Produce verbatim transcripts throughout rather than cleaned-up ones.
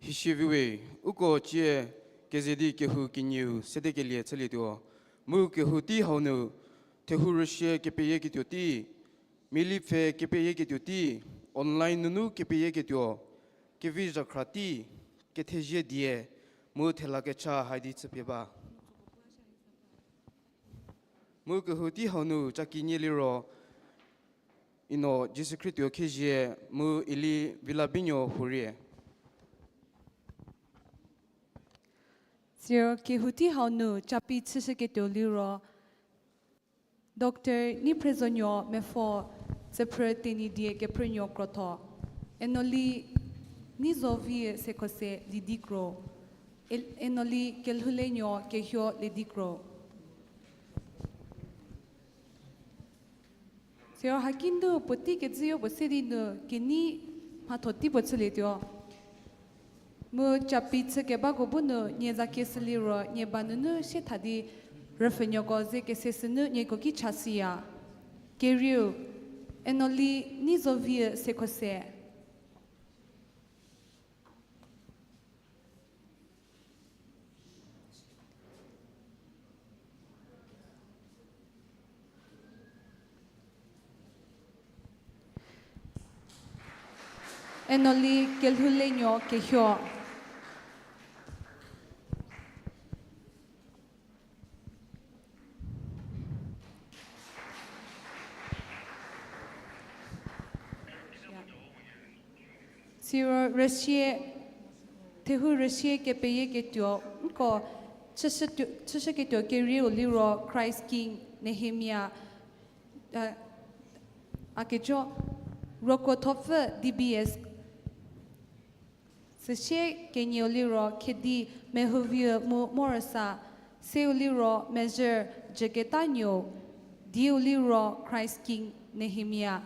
Thishie viwe, uko cie keze di kehou kenieu sedekelie chülietuo. Mu kehou tei hau nu, thehou rüsie kepeyieketuo tei, mili pfhe kepeyieketuo tei, online nunu kepeyieketuo, kevi zhakhra tei, kethezie die, mu thela kecha hai di chüpie ba. Mu kehou tei hau nu caki nie liro, Eno Jisu Khrituo khezhie mu Eli Vilabinuo hurie. Siro kehou tei hau nu capi chüshüketuo liro, Doctor Niphrezonuo Mepfo tsüphrü Tenyidie kephrünuo krotho. Enoli Nizovie Sekhose Ledikro. El-, Enoli Kelhoulenuo Kehio Ledikro. Siro haki nu puotei kedzüyo puo se di nu kenei mhatho tei puo chülietuo. Mu capi chükebako bu nu nie za kesü liro nie ba nunu sie tha di rüpfhünuoko ze kese sünu nieko ki chashüya. Kerieu, Enoli Nizovie Sekhose. Enoli Kelhoulenuo Kehio. Siro rüsie, thehou rüsie kepeyieketuo, nko chüshütuo-, chüshüketuo kerieu liro Christ King Nehemia, a, a kejo, Roko Thopfü D B S. Süsie kenieu liro Khedi Mehouviu mu Morüsa, seu liro Mezhür Jüketanio, diu liro Christ King Nehemia.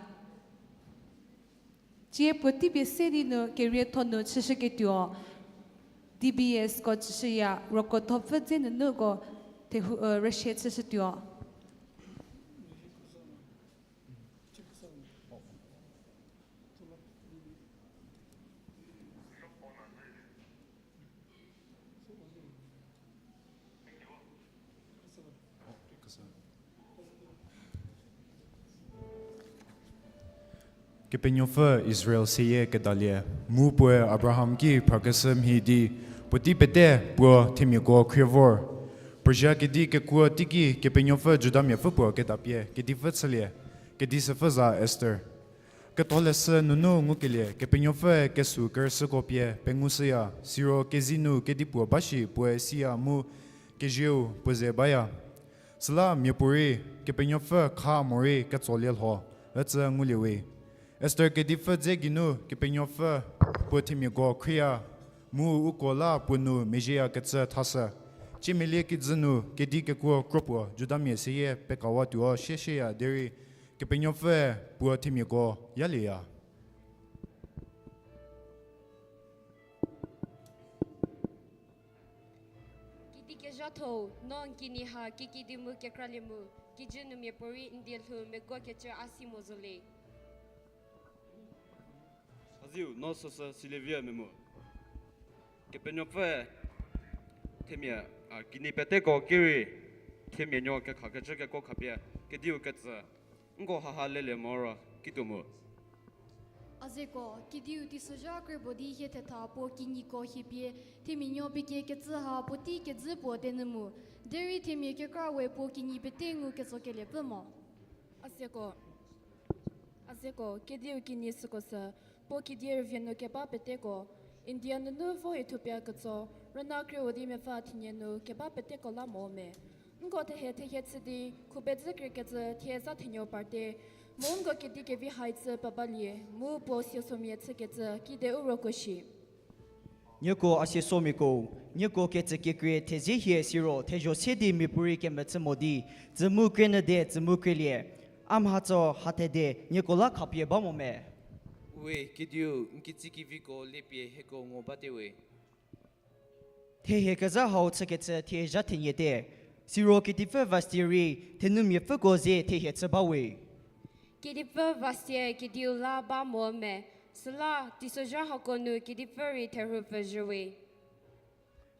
Tie puotei pie se di nu kerietho nu chüshüketuo, D B S ko chüshüya, Roko Thopfü dze nunuko thehou, rüsie chüshütuo. Kepenuopfü Israel seyie kedalie, mu puoe Abraham ki phrakeshü mhie di, puotei pete puo themiako khrie vor. Persia kedi kekuo teiki Kepenuopfü Judamiapfü puo kedapie kedipfü chülie, kedisüpfü za Esther. Ketholeshü nunu ngukelie Kepenuopfüe kesu kerüshüko pie pengushüya, siro kezei nu kedipuo ba shi puoe siya mu kezieu puo ze baya. Süla miapuorei Kepenuopfü kha morei ketsolie lho, ücü ngulie we. Esther kedipfü dze geinu Kepenuopfü puo themiako khrieya, mu uko la puo nu mezhieyakecü thashü. Ciemelie kijü nu kedi kekuo kro puo Judamia seyie pekawatuo sieshüya derei Kepenuopfüe puo themiako yalieya. Kedikezhatho-u, no n kinyi ha kikidi mu kekralie mu, kijü nu miapuorei n die lhou meguokecü a si mo zo le. Aziu, no süsü silievi memo. Kepenuopfüe themia, a, kinyi peteko ki rei, themia nuo kekhakecü kekuo khapie kediu ketsü, nko haha lelie moro kituo mu. A zeko, kediu teisozha kre puo di hie thetha puo kinyiko hiepie, themia nuo pekie ketsü ha puotei kedzü puo tenyü mu, derei themia kekra we puo kinyi pete nguketsokeliepfü mo. A zeko, a zeko, kediu kinyi süko sü, puo kedi rüvie nu keba peteko, India nunu vo ithupie ketso, rüna krieu di mepfü thenie nu keba peteko la mo me. Nko thehie thehie chü di, khubedzü kriekecü thie za thenuo parte, mu nko kedi kevi hai chü pabalie, mu puo siesomia chükecü kide u roko shi. Nieko a siesomiako, nieko kecükekrie thezie hie siro thezho se di miapuorei kemechü mo di, tsü mu krienyü de tsü mu krielie. A mhatho hathede nieko la khapie ba mo me. We kediu, n kitsikeviko liepie hieko ngu bate we. Thehie kezha hau chükecü thie zha thenie te. Siro kedipfü Vasti rei thenumiapfüko ze thehie chü ba we. Kedipfü Vasti kediu la ba mo me. Süla, teisozha hako nu kedipfü rei therhu pfüzhüwe.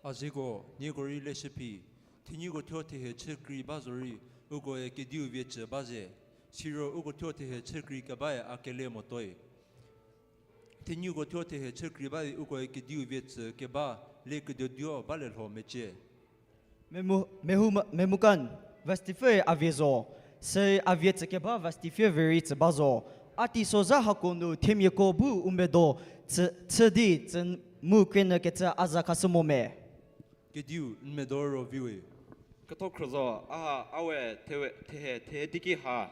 A zeko, nieko rei leshü phi, thenuko thuo thehe chü krei ba zorei, ukoe kediu vie tsü ba ze. Siro uko thuo thehe chü krei kebae a kele motuoe. Thenuko thuo thehe chü krei ba di ukoe kediu vie tsü keba le keduoduo ba le lho mecie. Memu-, mehu-, memukan, Vastipfüe a vie zo, sü a vie tsü keba Vastipfü vie rei tsü ba zo. A teisozha hako nu themiako bu u medo chü, chü di tsü mu krenü kecü a za khashü mo me. Kediu, n medo ro viwe. Ketho khrü zo, a, a we, thewe, thehe, thehe teiki ha.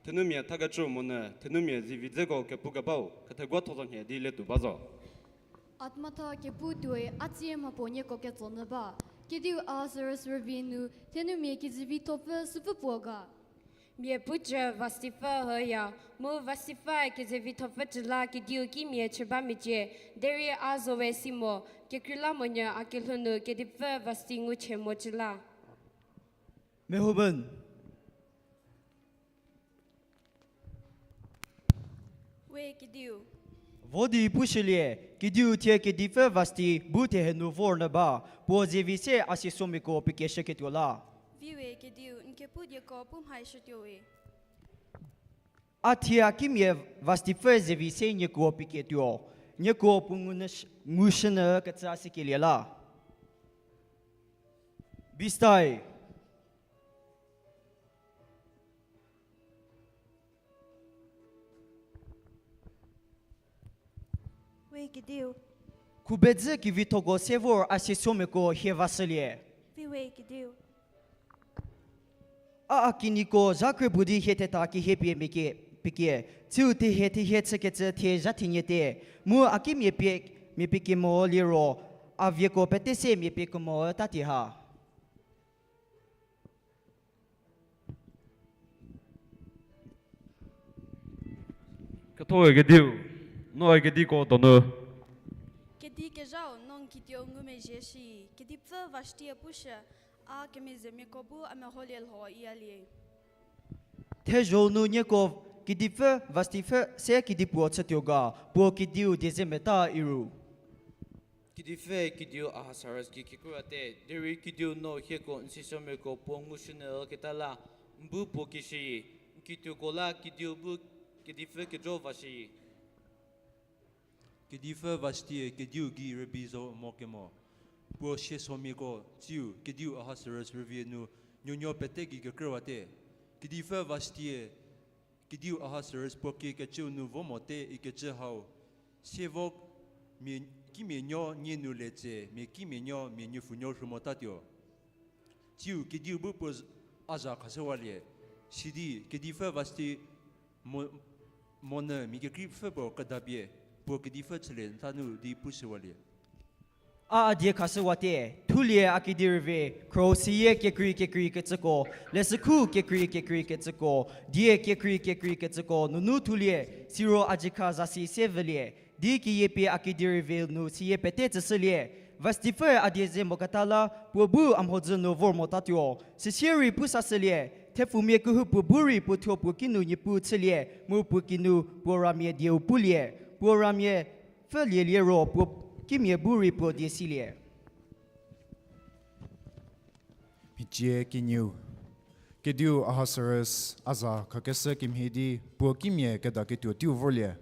Thenumia thakecü monyü, thenumia zivi dzeko kepu kebau, kethegua tho zo nhie di letuo ba zo. Atmatha kepu tuoi, a tsie mhapuo nieko ketso nyü ba. Kediu Ahasuerus rüvie nu, thenumia kezivithopfü süpfü puo ga. Mia pucü Vastipfü hüya, mu Vastipfü kezivithopfü cü la kediu kimia chü ba mecie, derei a zo we si mo, kekreilamonyü a kelhou nu kedipfü Vasti nguchie mo cü la. Mehuben. We kediu. Vo di pushülie, kediu thie kedipfü Vasti bu thehe nu vor nyü ba, puo zevi se a siesomiako pekieshüketuo la. Viwe kediu, n kepu dieko pu mhaishütuo we. A thie a kimia Vastipfü zevi se nieko pekietuo, nieko puo ngu nyü sh-, ngushünyü kecü a sikelie la. Bistai. We kediu. Khubedzü kevithoko se vor a siesomiako hie vashülie. Viwe kediu. A a kinyiko zha kre bu di hie theta kehie pie mia kie, pekie. Tsiu thehie thehie chükecü thie zha thenie te. Mu a kimia pie, mia pie kemo liro, a vieko pete se mia pie kemo ta tie ha. Kethoe kediu, noe kediko donu. Kedi kezhau, no n kituo ngumezhie shi, kedipfü Vashti-e pushü, a kemezemiako bu a meholie lho iyalie. Thezho nu nieko kedipfü Vastipfü se kedipuo chütuo ga, puo kediu die ze meta iru. Kedipfü kediu Ahasuerus ki kekruwate, derei kediu no hieko n siesomiako puo ngushünyü keta la, n bu puo kieshüi, n kituoko la kediu bu kedipfü kejo vashüi. Kedipfü Vashti-e kediu gei rübei zo mo kemo. Puo siesomiako, tsiu kediu Ahasuerus rüvie nu nuonuo pete gei kekrüwate. Kedipfü Vashti-e kediu Ahasuerus puo kie kecüu nu vo mote ikecü hau, sie vo mia, kimia nuo nie nu le tse mia kimia nuo mia nuopfü nuo rhu motatuo. Tsiu kediu bu puo z-, a za khashüwalie, sidi kedipfü Vashti mo-, monyü mia kekreipfü puo kedapie, puo kedipfü chülie nta nu di pushüwalie. A a die khashüwate, thulie a kedi rüvie, khro siyie kekrei kekrei kecüko, leshükhu kekrei kekrei kecüko, die kekrei kekrei kecüko nunu thulie, siro a jikha zasi se vülie, di keyie pie a kedi rüvie nu siyie pete tsüshülie. Vashti-e a die ze moketa la puo bu a mhodzü nu vor motatuo. Süsie rei pu sashülie, thepfumia kehoupuo bu rei puo thuo puo kinu niepu chülie, mu puo kinu puo ramia dieu pulie, puo ramia pfhülieliero puo kimia bu rei puo die silie. Mhicie kenieu. Kediu Ahasuerus a za khakeshü kemhie di puo kimia kedaketuo teiu vorlie.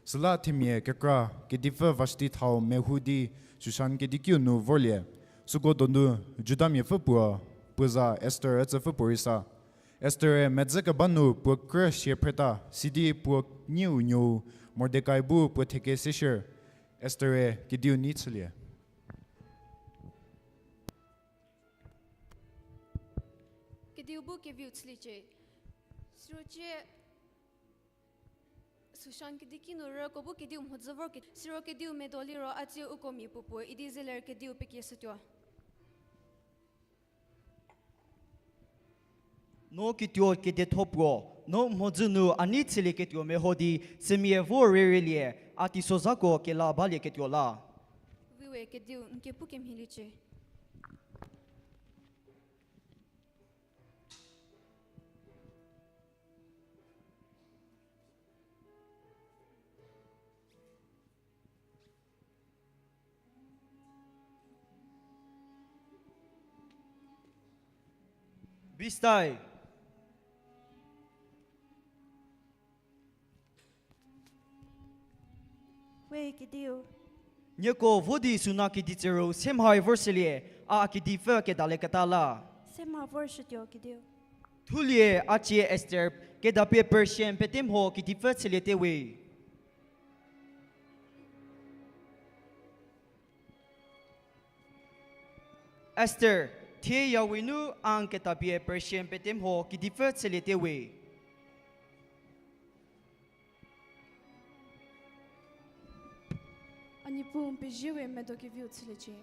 Süla themia kekra kedipfü Vashti thau mehu di Shushan kedikiu nu vorlie. Süko donu Judamiapfü puo, puo za Esther ücüpfü puo rei sa. Esther-e medzi keba nu puo krü sie phreta, sidi puo neiu nuou Mordekai bu puo theke seshü. Esther-e kediu nei chülie. Kediu bu keviu chüliecie. Sirocie Shushan kediki nu rüko bu kediu mhodzü vorke, siro kediu medo liro a tsiu uko mia puopuo idi zeler kediu pekieshütuo. No kituo kedetho puo, no mhodzü nu a nei chülieketuo meho di, sümia vo rürelie, a teisozhako kela balieketuo la. Viwe kediu, n kepu kemhieliecie. Be still. We kediu. Nieko vo di suna kedi tsüro, se mhai vorshülie, a kedipfü kedalieketa la. Se mha vorshütuo kediu. Thulie, a cie Esther, kedapie Persian pete mho kedipfü chüliete we. Esther, thie yawi nu a n kedapie Persian pete mho kedipfü chüliete we. A Niepuu n pezie we, medo keviu chüliecie.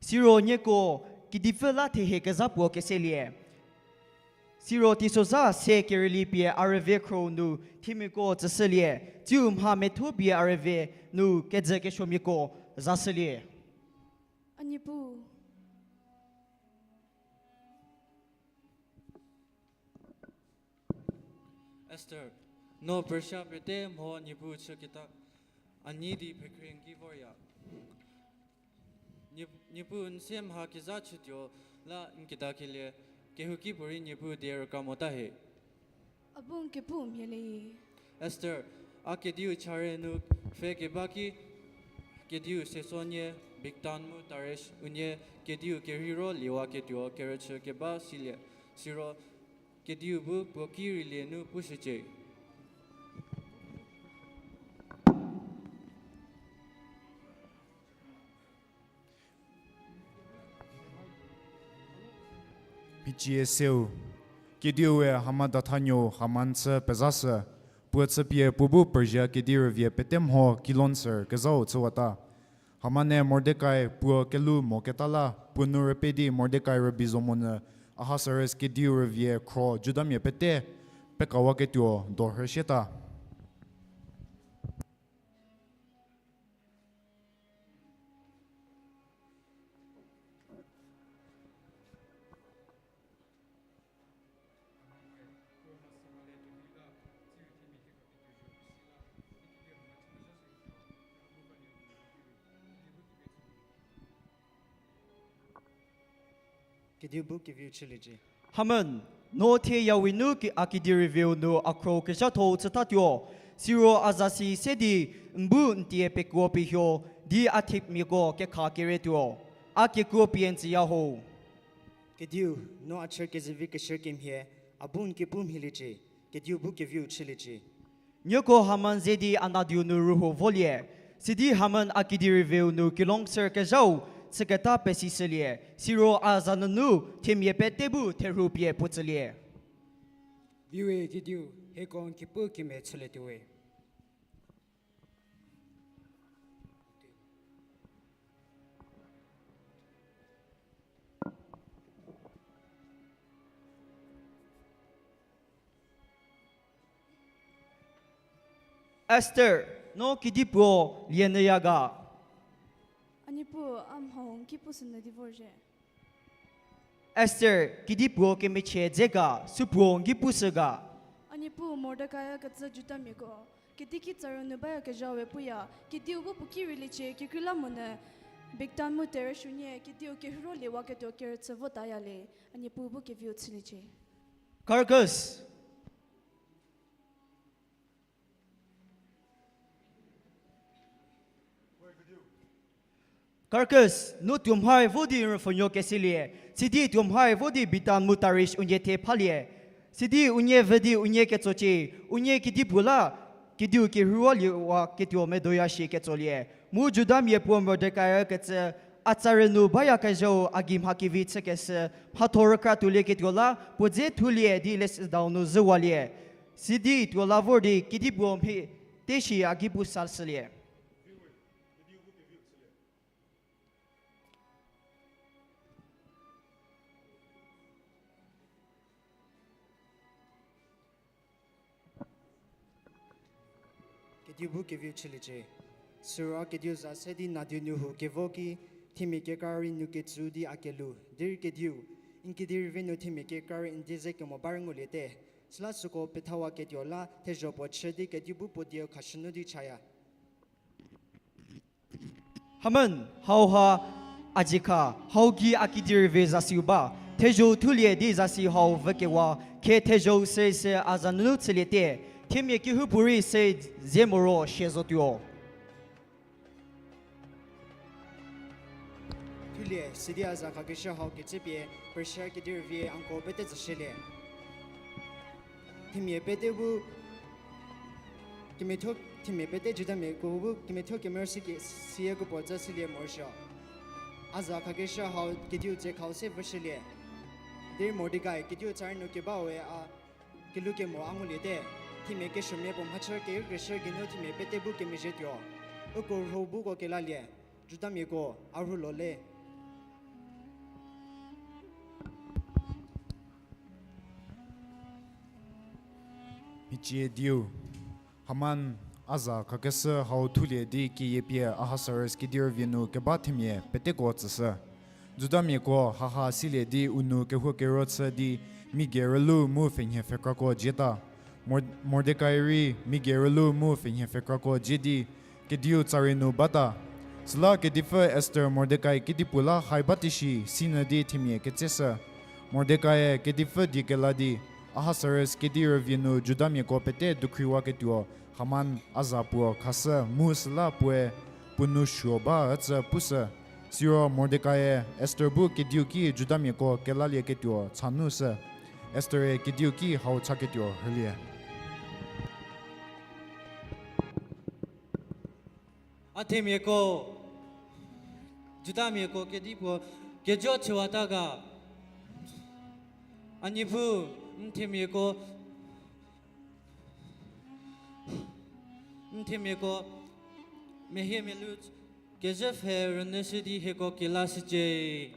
Siro nieko kedipfü la thehie kezha puo keselie. Siro teisozha se kerüli pie a rüvie khro nu themiako tsüshülie, tsiu mha metho pie a rüvie nu kejü kesuomiako zashülie. A Niepuu. Esther, no Persia pete mho Niepuu chüketa, a nyi di phekhrie n ki vorya. Nie-, Niepuu n se mha kezha chütuo la n kedakelie, kehouki puorei Niepuu die rükra mota he. A bu n kepu mhie le. Esther, a kediu chare nu pfhe keba ki, kediu Sesonie, Bigthan mu Teresh unie kediu kerheiro liewaketuo kerüchü keba silie, siro kediu bu puo ki reilie nu pushücie. Mhicie seu. Kediue Haman datha nuou Haman chü pezashü, puo chüpie puo bu Persia kedi rüvie pete mho kilon ser kezhau chüwata. Hamane Mordekai puo kelhou moketa la puo nu rüpie di Mordekai rübei zo monyü Ahasuerus kediu rüvie khro Judamia pete pekawaketuo dorhüshieta. Kediu bu keviu chüliecie. Haman, no thie yawi nu ki-, a kedi rüvieu nu a khro kezhatho-u chütatuo, siro a zasi se di n bu n tie pekuo pie huo di a themiako kekha kerietuo. A kekuo pie n tsüya ho. Kediu, no a chü kezivi keshü kemhie, a bu n kepu mhieliecie, kediu bu keviu chüliecie. Nieko Haman ze di a nadiu nu rühuo volie, sidi Haman a kedi rüvieu nu kilon ser kezhau chüketa pesishülie, siro a za nunu themia pete bu therhu pie puo tsülie. Viwe kediu, hieko n kepu kemhie chülietuowe. Esther, no kedipuo lienyüya ga? A Niepuu, a mhau n ki pushünyü di vorzhie. Esther, kedipuo kemechie dze ga, supuo n ki pushü ga? A Niepuu, Mordekai-e kecü Judamiako kedi ki tsaru nu bayakezha we puya, kediu bu puo ki reiliecie, kekreilamonyü Bigthan mu Teresh unie kediu kerheiro liewaketuo kerüchü votaya le. A Niepuu bu keviu chüliecie. Karkas. Karkas, no tuomhai vo di rüpfhünuo keselie, sidi tuomhai vo di Bigthan mu Teresh unie the phalie. Sidi unie vü di unie ketsocie, unie kedipuo la kediu kerheiro liewaketuo medoya shie ketsolie. Mu Judamia puo Mordekai-e kecü a tsaru nu bayakezhau a gei mha kevi chükeshü mhatho rükra tuolieketuo la puo dze thulie di leshüdau nu zhüwalie. Sidi tuo la vor di kedipuo mhie te shi a ki pu sashülie. Kediu bu keviu chüliecie. Siro kediu za se di nadiu nu hu kevo ki, themia kekra rei nu ketsü di a kelu. Derei kediu, n kedi rüvie nu themia kekra rei n die ze kemo ba rei nguliete. Süla süko pethawaketuo la thezho puo chü di kediu bu puo dieu khashünu di chaya. Haman, hauha a dzie kha, hau gei a kedi rüvie zasiu ba. Thezho thulie di zasi hau vükewa, khe thezho se se a za nunu chüliete, themia kehoupuorei se zie moro shie zotuo. Thulie, sidi a za khakeshü hau ketsepie, pressure kedi rüvie uncle pete tsüshülie. Themia pete bu, kemethuo, themia pete Judamiako bu kemethuo kemerü siye kepfü tsü silie morosuo. A za khakeshü hau kediu tse khau se vüshülie. Derei Mordekai, kediu tsari nu keba we a kelukemo a nguliete, themia kesuomia puo mhachü kerükrieshü geinu themia pete bu kemezhietuo. Uko rho buko kelalie, Judamiako, a rhu lo le. Mhicie diu, Haman a za khakeshü hau thulie di keyie pie Ahasuerus kedi rüvie nu keba themia peteko tsüshü. Judamiako haha silie di u nou kehuo kero chü di mia gei rülu mu pfhenhie pfhekrako dzieta. Mor-, Mordekai rei mia gei rülu mu pfhenhie pfhekrako dzie di kediu tsari nu bata. Süla kedipfü Esther Mordekai kedipuo la hai bate shi sinyü di themia ketseshü. Mordekaie kedipfü die kela di, Ahasuerus kedi rüvie nu Judamiako pete dukhriwaketuo Haman a za puo khashü mu süla puoe puo nou suo ba ücü pushü. Siro Mordekaie Esther bu kediu ki Judamiako kelalieketuo cha nu shü. Estere kediu ki hau chaketuo rhülie. A themiako, Judamiako kedipuo kejo chüwata ga? A niepuu, n themiako, n themiako mehie melu kezhü pfhe rünyüshü di hieko kelashücie.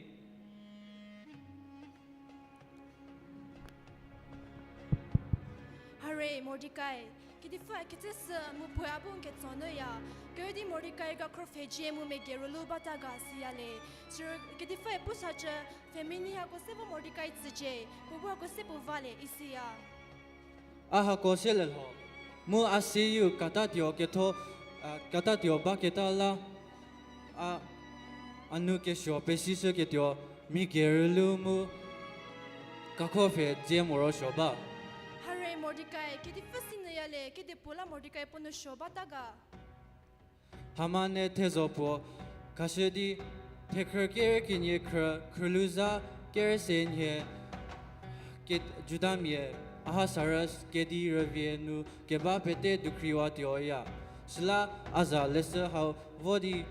Hare Mordekai, kedipfü ketseshü mu puoe a bu n ketso nüya, kerüdi Mordekai gakhro pfhecie mu mia gei rülu bata ga siya le. Siro kedipfüe pusacü, pfhemenei hako se vo Mordekai tsücie, puo bu hako se puo valie isiya. A hako se le lho, mu a siu katatuo ketho, a, katatuo baketa la, a, a nou kesuo pesishüketuo mia gei rülu mu kakho pfhe dzie morosuo ba. Hare Mordekai, kedipfü sinyüya le, kedipuo la Mordekai puo nou suo bata ga? Haman-e thezho puo khashü di, thekhrü kerü kenie khrü, khrülu za kerü se nhie, ke-, Judamia Ahasuerus kedi rüvie nu keba pete dukhriwatuoya. Süla a za leshü hau vo di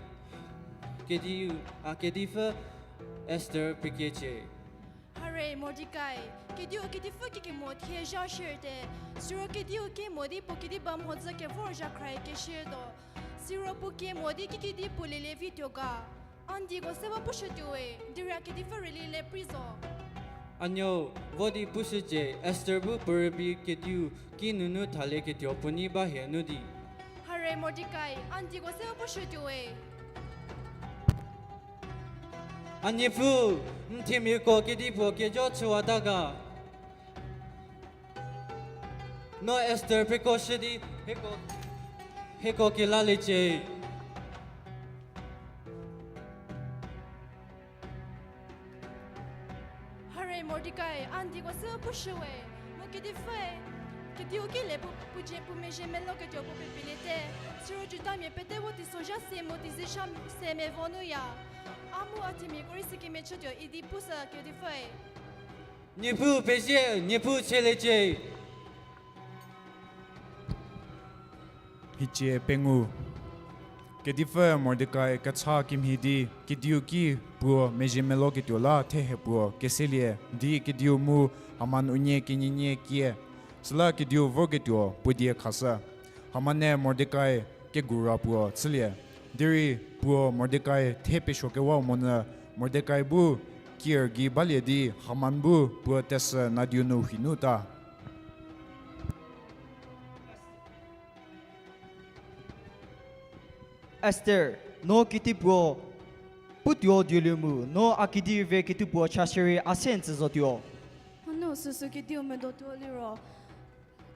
kediu, a kedipfü Esther pekiecie. Hare Mordekai, kediu kedipfü kikemo thie zha shürte, siro kediu kie mo di puo kediba mhodzü kevor zhakhrae keshürtuo. Siro puo kie mo di kikidi puo lielie vituo ga? A n dieko se vo pushütuowe, derei a kedipfü rüli le prei zo. A nuo, vo di pushücie, Esther bu puo rübei kediu ki nunu thalieketuo puo nei ba hie nu di. Hare Mordekai, a n dieko se vo pushütuowe. A niepuu, n themiako kedipuo kejo chüwata ga? No Esther pekoshü di hieko, hieko kelaliecie. Hare Mordekai, a n dieko se pushüwe, mu kedipfüe kediu ki le puo, puo dzie puo mezhie meloketuo puo pepiliete, siro Judamia pete vo teisozha se mu teizizha se mevo nuya. A mu a themiako rei sükemechütuo idi pushü kedipfüe. Niepuu pezie, Niepuu chüliecie. Hicie pengou. Kedipfü Mordekai kecha kemhie di kediu ki puo mezhie meloketuo la thehe puo keselie di kediu mu Haman unie kenienie kie. Süla kediu vorketuo puo die khashü. Haman-e Mordekai kegura puo chülie. Derei puo Mordekai the pesuokewau monyü Mordekai bu kier gei balie di Haman bu puo tesü nadiu nu hinu ta. Esther, no kedipuo putuo dielu mu, no a kedi rüvie kedipuo chashürei a se n tsü zotuo. Hanu süsü kediu medotuo liro,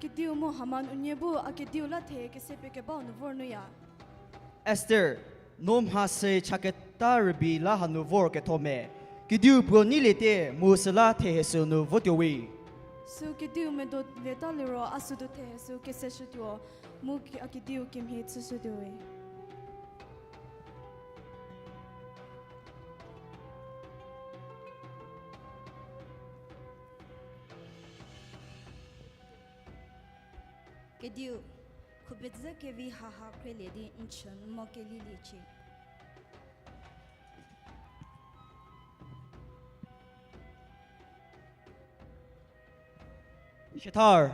kediu mu Haman unie bu a kediu la the kese pie kebau nu vor nuya. Esther, no mha se chaketa rübei la hanu vor ketho me? Kediu puo neiliete mu süla thehesü nu votuowe. Sü kediu medo lieta liro a südu thehesü keseshütuo, mu ki-, a kediu kemhie chüshütuowe. Kediu, khubedzü kevi haha khrelie di n chü n mo keliliecie. Shethar.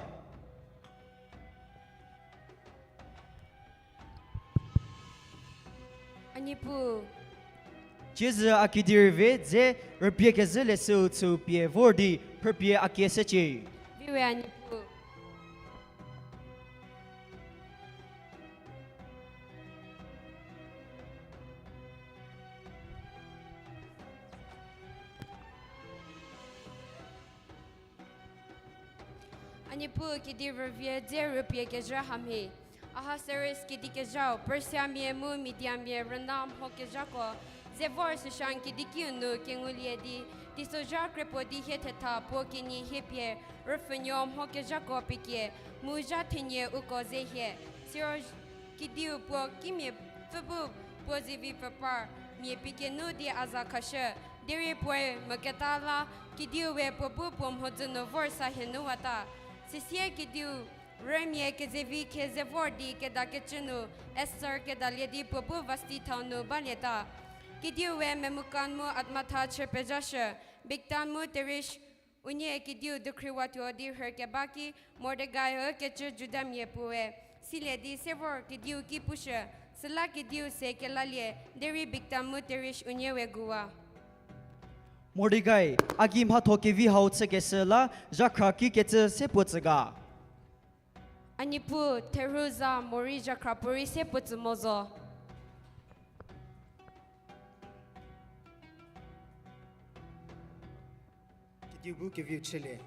A Niepuu. Chiezü a kedi rüve dze rüpie kezhü leshüu chüu pie vor di phrüpie a kie secie. Viwe a Niepuu. A Niepuu, kedi rüvie dze rüpie kezhü hamhie. Ahasuerus kedi kezhau, Persiamia mu Mediamia rüna mhokezhako, ze vor süsha n kedikiu nu kengulie di, teisozha krepuo di hie thetha puo kenie hie pie, rüpfhünuo mhokezhako pekie, mu zha thenie uko ze hie. Siro kediu puo kimia pfü bu puo zivi pfü par, mia pie kenu di a za khashü, derei puoe moketa la, kediu we puo bu puo mhodzü nu vor sa hie nuwata. Süsie kediu rümia kezevi khe ze vor di kedakecü nu, Esther kedalie di puo bu Vasti thau nu balieta. Kediu we Memukan mu Admatha chü pezhashü, Bigthan mu Teresh unie kediu dukhriwatuo di rhükeba ki Mordekai ükecü Judamia puoe silie di se vor kediu ki pushü, süla kediu se kelalie, derei Bigthan mu Teresh unie we guwa. Mordekai, a gei mhatho kevi hau chükeshü la zhakhra kikecü se puo tsü ga? A Niepuu, therhu za morei zhakhra puorei se puo tsü mo zo. Kediu bu keviu chülie.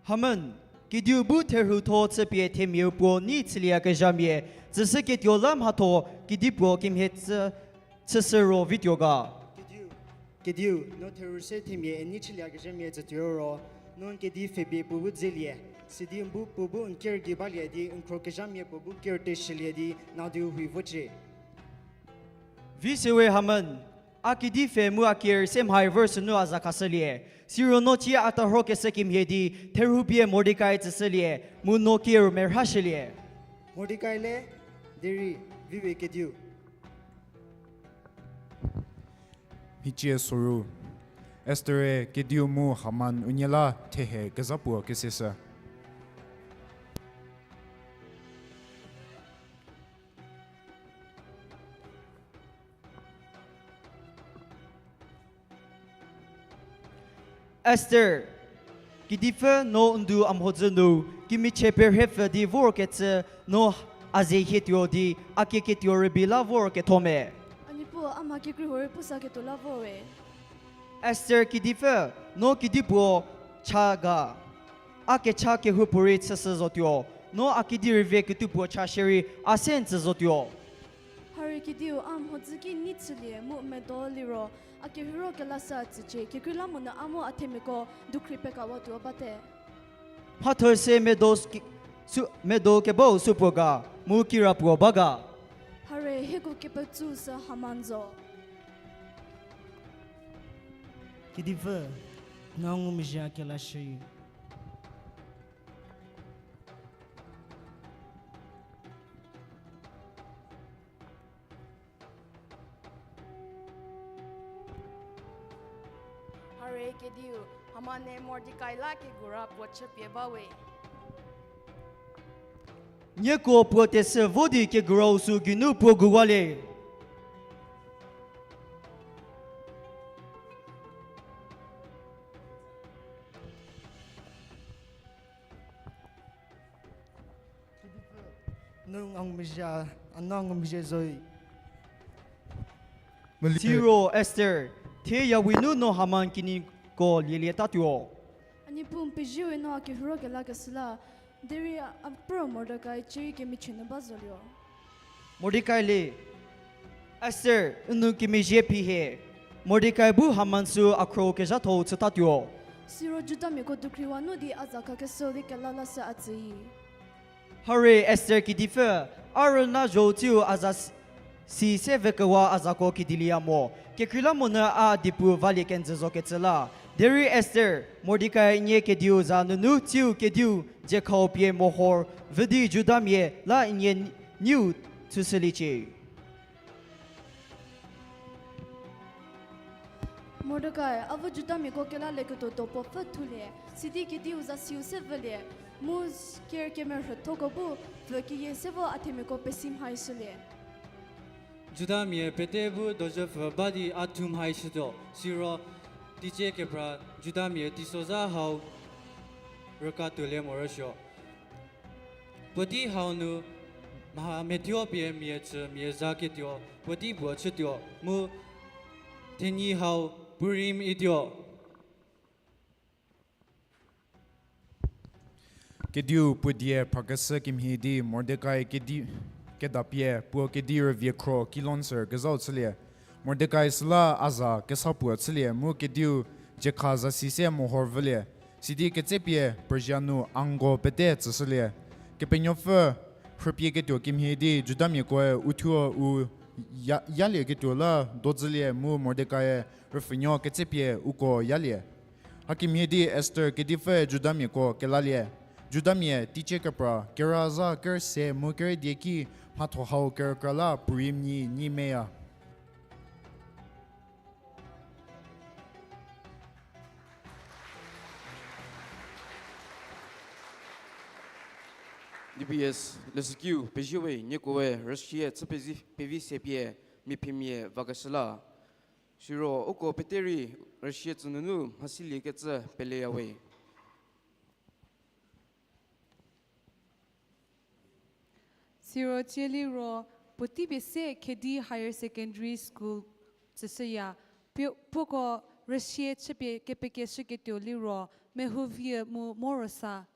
Haman, kediu bu therhutho chüpie themiau puo nei chülieyakezhamia, tsüshüketuo la mhatho kedipuo kemhie chü, chüshü ro vituo ga? Kediu, kediu, no therhu se themia nei chülieyakezhamia tsütuo ro, no n kedi pfhepie puo bu dzelie, sidi n bu puo bu n ker gei balie di n khrokezhamia puo bu ker teshülie di nadiu hui vocie. Visewe Haman, a kedi pfhe mu a ker se mhai vor sünu a za khashülie. Siro no cie a tarhokeshü kemhie di therhu pie Mordekai tsüshülie, mu no ker merhashülie. Mordekai le, derei, viwe kediu. Mhicie soru. Esther-e kediu mu Haman unie la thehe kezha puo keseshü. Esther, kedipfü no ndu a mhodzü nu, kemichie perhepfü di vorkecü no a ze hietuo di, a kieketuo rübei la vorketho me? A Niepuu, a mha kekreihuo rei pusaketuo la vor we. Esther kedipfü, no kedipuo cha ga? A kecha kehoupuorei chüshü zotuo, no a kedi rüvie ketupuo cha shierei a se n tsü zotuo. Harie kediu, a mhodzü ki nei chülie mu medo liro, a kerheiro kelashü tsücie, kekreilamonyü a mu a themiako dukhri pekawatuo bate. Mhatho se medo s-, ki-, sü, medo kebau supuo ga, mu kirapuo ba ga? Harie hieko kepetsou sü Haman zo. Kedipfü, no ngumezhie a kelashü. Harie kediu, Haman-e Mordekai la kegura puo chüpie ba we. Nieko puo tesü vo di kegurau sü geinu puo guwalie. Kedipfü, no a ngumezhie, a no ngumezhie zoe. Siro Esther, thie yawi nu no Haman kinyiko lielietatuo. A Niepuu, n pezie we no a kerheiro kelakeshü la, derei a pruo Mordekai cierei kemichie nu ba zolio. Mordekai le, Esther, n nou kemezhie phi hie. Mordekai bu Haman sü a khro kezhatho-u chütatuo. Siro Judamiako dukhriwa nu di a za khakeshü di kela lashü a tsüyi. Hare Esther kedipfü, a rüna zho-u tsiu a za s-, si se vükewa a zako kedilieya mo. Kekreilamonyü a diepu valie kenjü zokecü la. Derei Esther, Mordekai nie kediu za nunu tsiu kediu diekhau pie mohor vü di Judamia la nie n-, niu thushüliecie. Mordekai, a vu Judamiako kelalieketuo do puo pfü thulie, sidi kediu za siu se vülie, mu s-, ker kemerhüthoko bu pfü keyie se vo a themiako pesi mhaishülie. Judamia pete bu dojüpfü ba di a thu mhaishütuo, siro teicie kepra Judamia teisozha hau rükatuolie morosuo. Puotei hau nu mha methuo pie mia chü mia za ketuo puotei puo chütuo mu thenyi hau Purim ituo. Kediu puo die phrakeshü kemhie di Mordekai kedi-, kedapie puo kedi rüvie khro kilon ser kezhau chülie. Mordekai süla a za kesa puo chülie mu kediu diekha zasi se mohor vülie. Sidi ketsepie Persia nu ango pete tsüshülie. Kepenuopfü rhüpie ketuo kemhie di Judamiakoe uthuo u ya-, yalieketuo la dozülie mu Mordekai-e rüpfhünuo ketsepie uko yalie. Hakemhie di Esther kedipfü Judamiako kelalie. Judamia teicie kepra kera zha kerüse mu kerüdie ki mhatho hau kerükra la Purim nyi nyi meya. D B S leshükiu pezie we, niekoe rüsie chü pezi-, pevi se pie mia phimia vakeshü la. Siro uko pete rei rüsie tsünunu mhasiliekecü peleya we. Siro cie liro, puotei pie se Khedi Higher Secondary School tsüshüya, puo-, puoko rüsie chüpie kepekeshüketuo liro, Mehouvieu mu Morosa.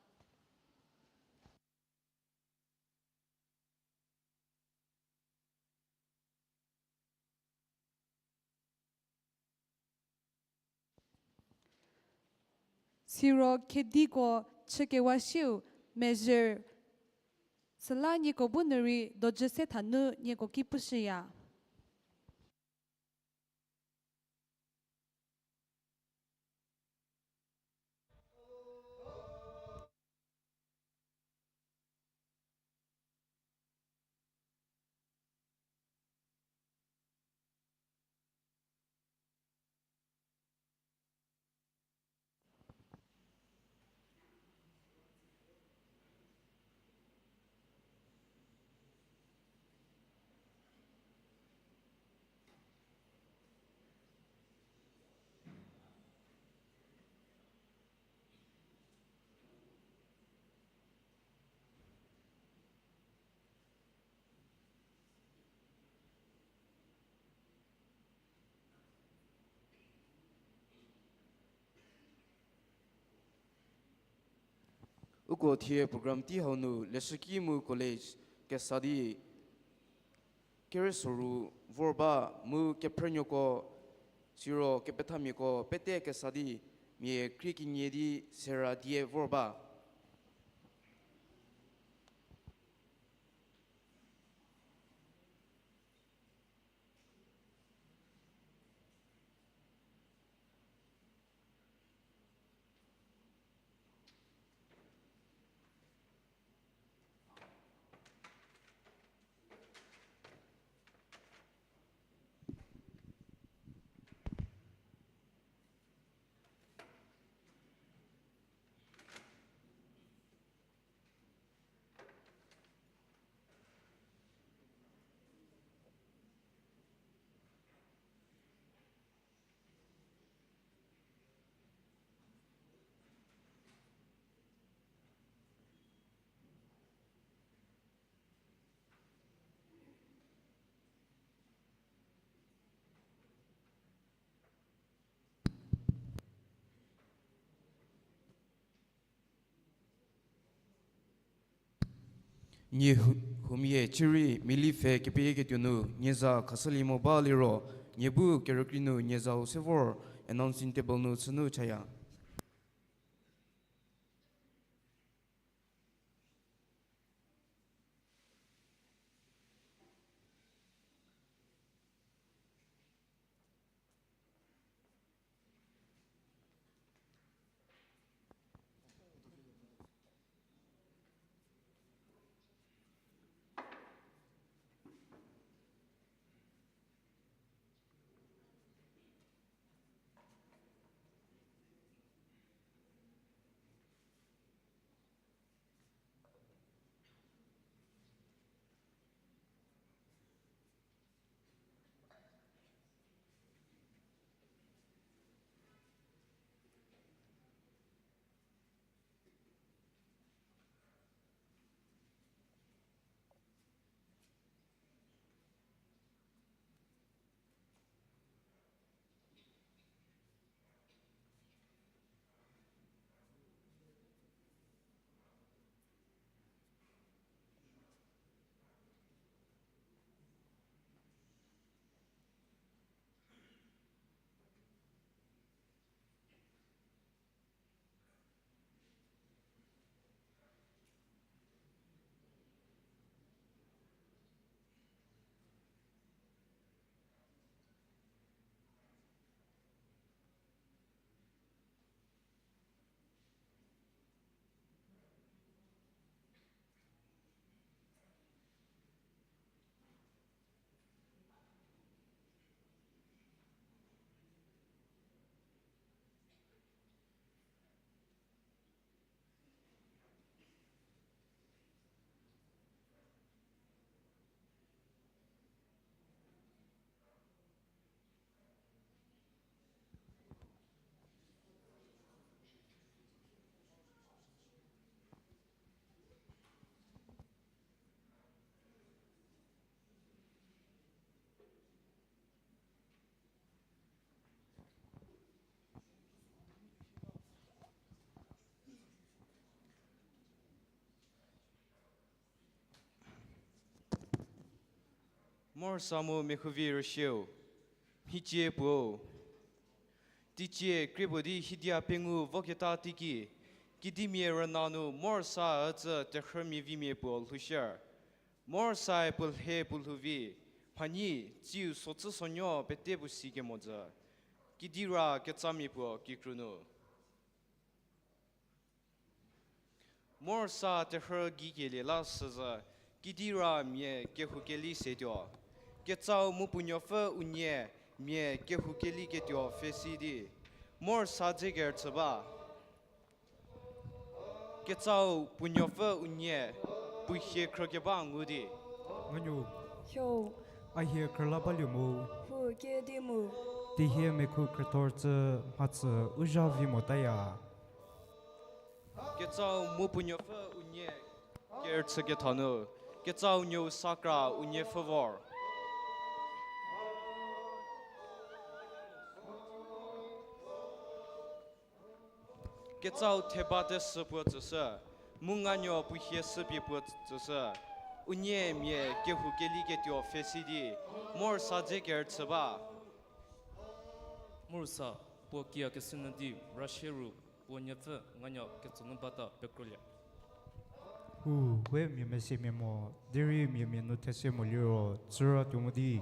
Siro Khediko chükewa siu mezhü, süla nieko bu nu rei dojü se thanu nieko ki pushüya. Uko thie program tei hau nu leshüki mu college kesa di kerüsoru vor ba mu kephrünuoko siro kepethamiako pete kesa di mia krie kenie di sera die vor ba. Nie hu-, huomia cierei mili pfhe kepeyieketuo nu nie za khashülie mo ba liro, Nie bu kerükrie nu nie zau se vor announcing table nu chünu chaya. Morsa mu mehouvi rüsieu, mhicie puo. Teicie kriepuo di hidia pengou voketa teiki, kidimia rüna nu Morsa ücü terhümia vimia puo lhoushie. Morsae puo lhe puo lhou vi, mhanyi, tsiu socü sonuo pete puo si kemo jü. Kidira ketsamia puo kikru nu. Morsa terhü gei kelie la süzü, kidira mia kehou keli setuo. Ketsau mu puo nuopfü unie mia kehou keli ketuo pfhesi di, Morsa dze kerüchü ba. Ketsau puo nuopfü unie puo hie khrükeba ngu di. Nganu. Hio. A hie khrüla balie mu. Hu kedi mu. Tihie mekhu khrüthor cü mhatsü u zha vi motaya. Ketsau mu puo nuopfü unie kerüchü ketha nu, ketsau nuou sakra unie pfhü vor. Ketsau theba tesü puo tsüshü, mu nganuo puo hie süpie puo tsüshü, unie mia kehou keli ketuo pfhesi di, Morsa dze kerüchü ba. Morsa, puo kiakeshü nyü di rashie ru, puo nuopfü nganuo ketsonu bata pekrolie. Hu, we mia mesemia mo, derei mia mia nu these mo liro, tsüra tuo mo di.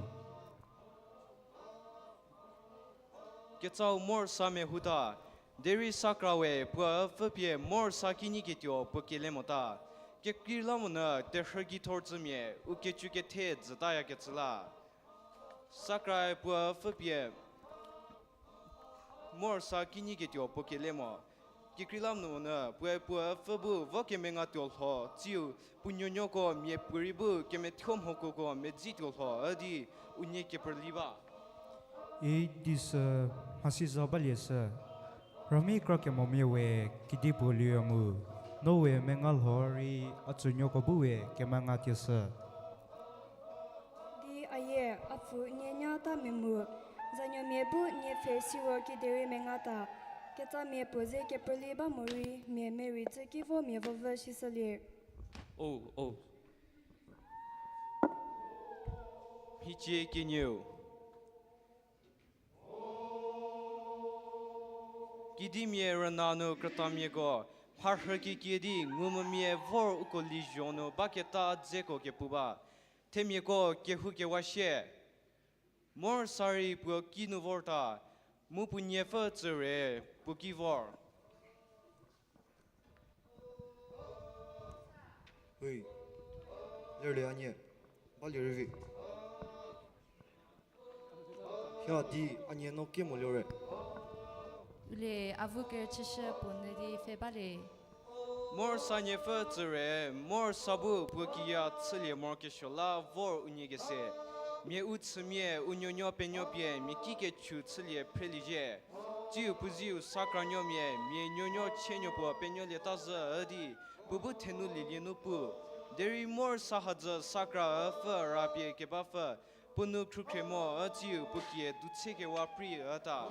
Ketsau Morsa mehouta, derei sakra we puo üpfü pie Morsa kinyi ketuo puo kele mota. Kekreilamonyü terhü gei thor cümia u kecükethe jütayakecü la. Sakrae puo üpfü pie Morsa kinyi ketuo puo kele mo. Kekreilamonyü puoe puo üpfü bu vo kemengatuo lho, tsiu puo nuonuoko mia puorei bu kemethuo mhokuoko medzi tuo lho üdi unie kepeli ba. Idi sü, mhasi za balie sü, rami kra kemomia we kedipuo lieya mu, no we menga lho rei a tsünuoko bu we kemenga tieshü. Di a yie, a pfü nie nyata mia mu, zanuomia bu nie pfhe siro kiderei mengata, ketsamia puo ze kepeli ba morei mia merei cü ki vo mia vovü shishülie. O, o. Mhicie kenieu. Kidimia rüna nu krütamiako, mharhü kekie di ngumvümia vor uko lizho nu baketa dzeko kepu ba. Themiako kehoukewa shie. Mor sa rei puo kinu vorta, mu puo niepfü tsüre puo ki vor. Hei, lerlie a nie, balie rei vi. Hia di a nie no kemo lio re. Ulie avu kerüchüshü puo nyü di pfhe balie. Mor sa niepfü tsüre, mor sa bu puo kiya chülie morokesuo la vor unie kese. Mia u chümia u nuonuo penuo pie mia ki kechü chülie phreliecie. Tsiu puo ziu sa kranuomia mia nuonuo chienuo puo penuolieta zhü üdi, puo bu thenu lielie nu pu. Derei mor sa hadzü sa kra üpfü rapie kebapfü, puo nu khrükhrie mo ütsiu puo kie dutsiekewa pri üta.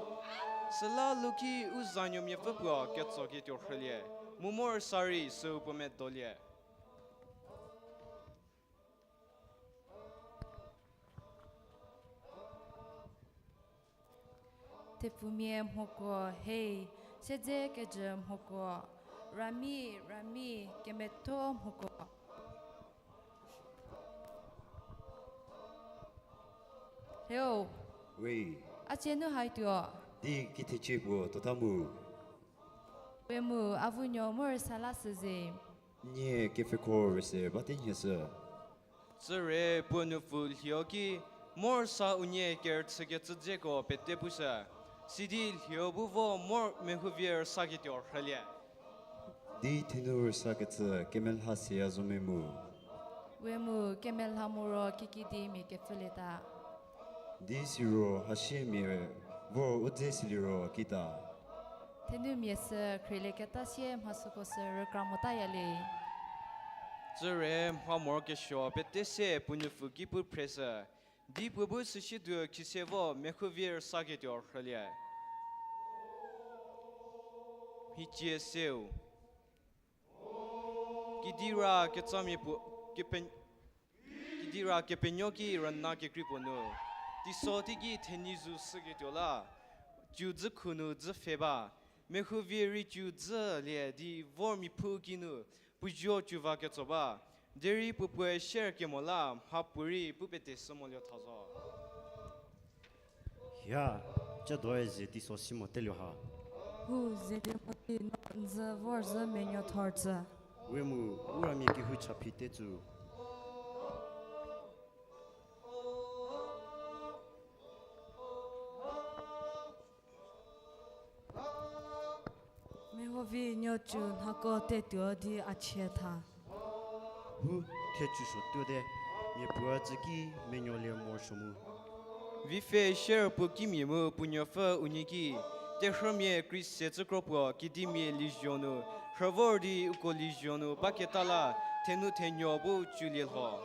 Süla luki u zanuomiapfü puo ketsoketuo rhülie, mu mor sa rei süu puo medolie. Thepfumia mhoko, hei, siedze kejü mhoko, rami, rami, kemetho mhoko. Heo. We. A cie nu haituo. Di kithecie puo tuota mu. We mu, avunuo mor sa la süze. Nie kepfheko rüse bate nhie shü. Tsüre puo nupfu lhio ki, mor sa unie kerüchükecü dzeko pete pushü. Sidi lhio bu vo mor mehouvie rüsaketuo rhülie. Di thenu rüsakecü kemelha seya zo me mu. We mu kemelha moro kikidi mia kepfülieta. Di siro hasie mia vor u dze siliro kita. Thenumia sü khrielieketa sie mhasüko sü rükra motaya le. Tsüre mha morokesuo pete se puo nupfu ki pu phreshü. Di puo bu süsietuo khise vo mehouvie rüsaketuo rhülie. Mhicie seu. Kidira ketsamia puo, kepe-, kidira kepenuo ki rüna kekrei puo nu, teiso teiki thenyi zu shüketuo la, cü dzükhu nu dzü pfhe ba. Mehouvie rei cü dzülie di vor miphu kinu puo zuo cü va ketso ba. Derei puo puoe sher kemo la mhapuorei pu pete shü moluo tha zo. Hia, ciedoe ze teiso si moteluo ha. Hu, ze di mo di no n zü vor zhü menuo thor tsü. We mu, u ramia kehou cha phi te tsü. Mehouvie nuo cü nhako tetuo di a chie tha. Hu, thie cü suo tuote, mia puo tsü ki menuolie morosuo mu. Vipfhe sher puo kimia mu puo nuopfü unie ki, terhümia krise cü kro puo kidimia lizho nu, rhü vor di uko lizho nu baketa la, thenu thenuo bu cülie lho.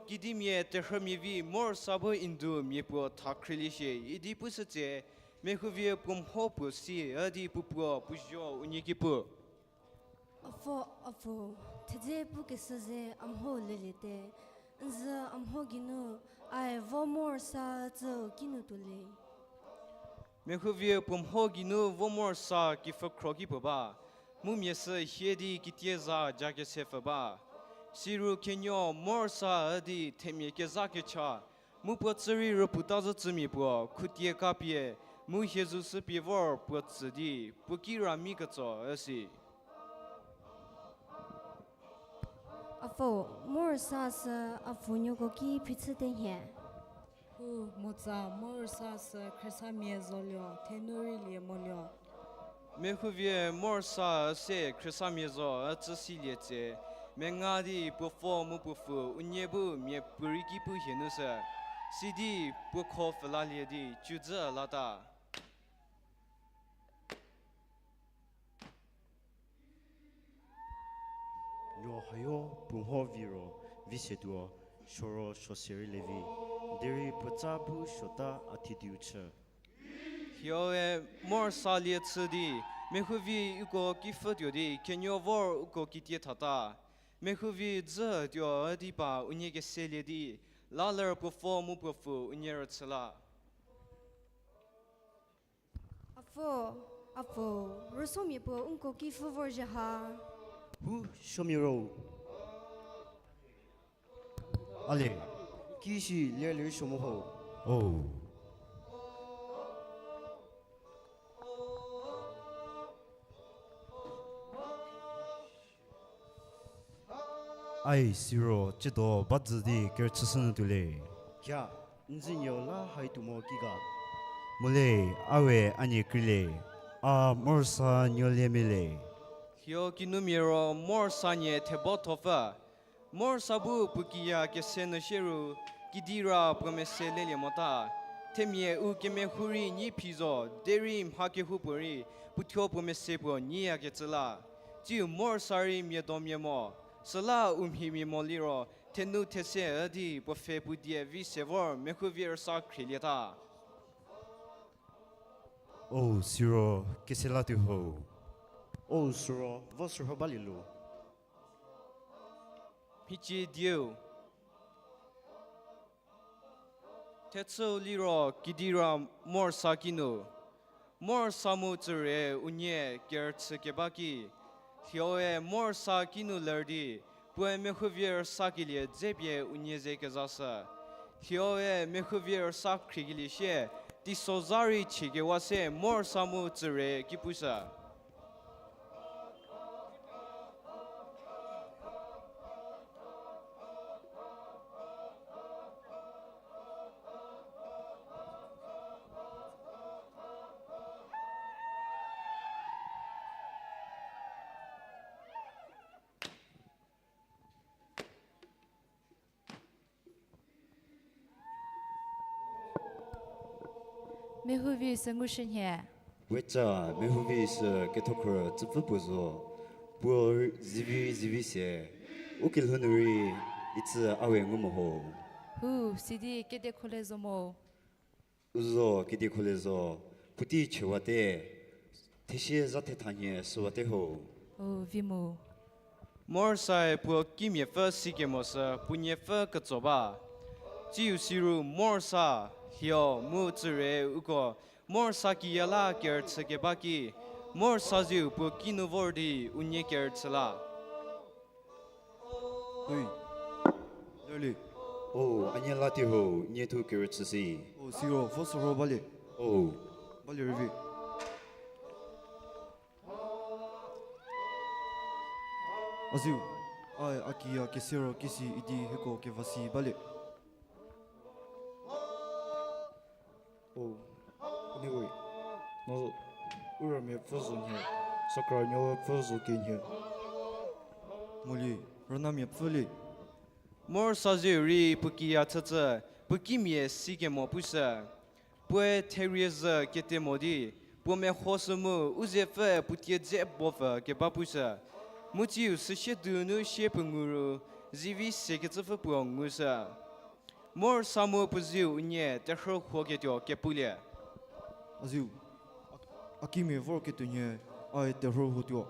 Kidimia terhümia vi mor sa bu indu mia puo tha khrielie shie idi pushütse, mehouvie puo mho puo si üdi puo puo puo zuo unie ki pu. Apfo, apfo, thedze pukeshü ze a mho leliete, n zü a mho geinu, ae vo mor sa tsüu kinu tuo le. Mehouvie puo mho geinu vo mor sa kipfhükhro ki puo ba, mu mia sü hie di kitie za jakese pfü ba. Siru khenuo mor sa üdi themia kezha kecha, mu puo tsü rei rüputa zhü tsümia puo khutie kapie, mu hie zu sü pie vor puo tsü di, puo ki ra mi ketso üsi. Apfo, mor sa sü apfo nuoko ki phichü te nhie. Hu, motsa mor sa sü khriesamia zoluo, thenu rei lie moluo. Mehouvie mor sa üse khriesamia zo ücü silie tse, menga di puo fo mu puo pfü unie bu mia puorei ki pu hie nu sü, sidi puo kho pfhülalie di cü dzü lata. Nuo hayo puo mho vi ro, vi setuo, suo ro suo se rei le vi, derei puotsa bu suota a thidiu chü. Hioe mor sa lie chü di, mehouvie uko ki pfhütuo di khenuo vor uko kitie thata. Mehouvie dzü tuo üdi pa unie keselie di, la ler puo fo mu puo pfü unie rüchü la. Pfo, a pfo, rüsomia puo u nko ki pfhü vorzhie ha. Hu, somia ro. Ale, ki si ler ler so mo ho. O. Ai siro, ciedo ba zü di kerüchüshü nyü tuo le. Kha, n zü nuo la hai tuo mo ki ga. Mo le, a we a nie krie le, a Morsa nuolie mia le. Lhio kinumia ro Morsa nie thebo thopfü. Morsa bu puo kiya kese nyü sie ru, kidi ra puo mese lelie mota. Themia u kemehou rei nyi phi zo, derei mha kehoupuorei puothuo puo mese puo nyiyakecü la. Tsiu Morsa rei mia do mia mo, süla u mhi mia mo liro, thenu these üdi puo pfhe puo die vi se vor mehouvie rüsa khrielieta. O siro, kese la tuo ho. O siro, vo siro balie lo. Mhicie dieu. Thechüu liro kidi ra Morsa kinu. Morsa mu tsüre unie kerüchü keba ki. Lhioe Morsa kinu ler di, puoe mehouvie rüsa kelie dzepie unie ze kezashü. Lhioe mehouvie rüsa khriekelie sie, teisozha rei chiekewa se Morsa mu tsüre ki pushü. Mehouvie sü ngushünhie. Weca, mehouvie sü kethokhrü tsüpfü puo zo, puo zivi zivi se, u kelhou nu rei itsü a we ngu mo ho. Hu, sidi kediekholie zo mo. U zo kediekholie zo, puotei chiewate, thesie zha thethanhie süwate ho. O, vi mu. Morsae puo kimiapfü sikemo sü puo niepfü ketso ba. Tsiu siru Morsa, lhio mu tsüre uko Morsa kiya la kerüchü keba ki, Morsa ziu puo kinu vor di unie kerüchü la. Hui. Lerli. O, a nie la tuo ho, nie thuo kerüchü si. O, siro, vo soro balie. O. Balie rüvi. Aziu, ae a kiya kese ro kisi idi hieko keva si balie. O, anyway, no u rümiapfü zo nhie, sakra nuopfü zo kenhie. Moli, rünamiapfü le. Morsa ziu rei puo kiya chücü, puo kimia sikemo pushü. Puoe therie zhü kete mo di, puo mehoshü mu u zepfü puo tie dze bopfü keba pushü. Mu tsiu süsie dunu sie puo ngu ru, zivi sekecüpfü puo ngushü. Morsa mu puo ziu unie terhü huoketuo kepulie. Aziu, a kimia vorketuo nhie, ae terhü huotuo.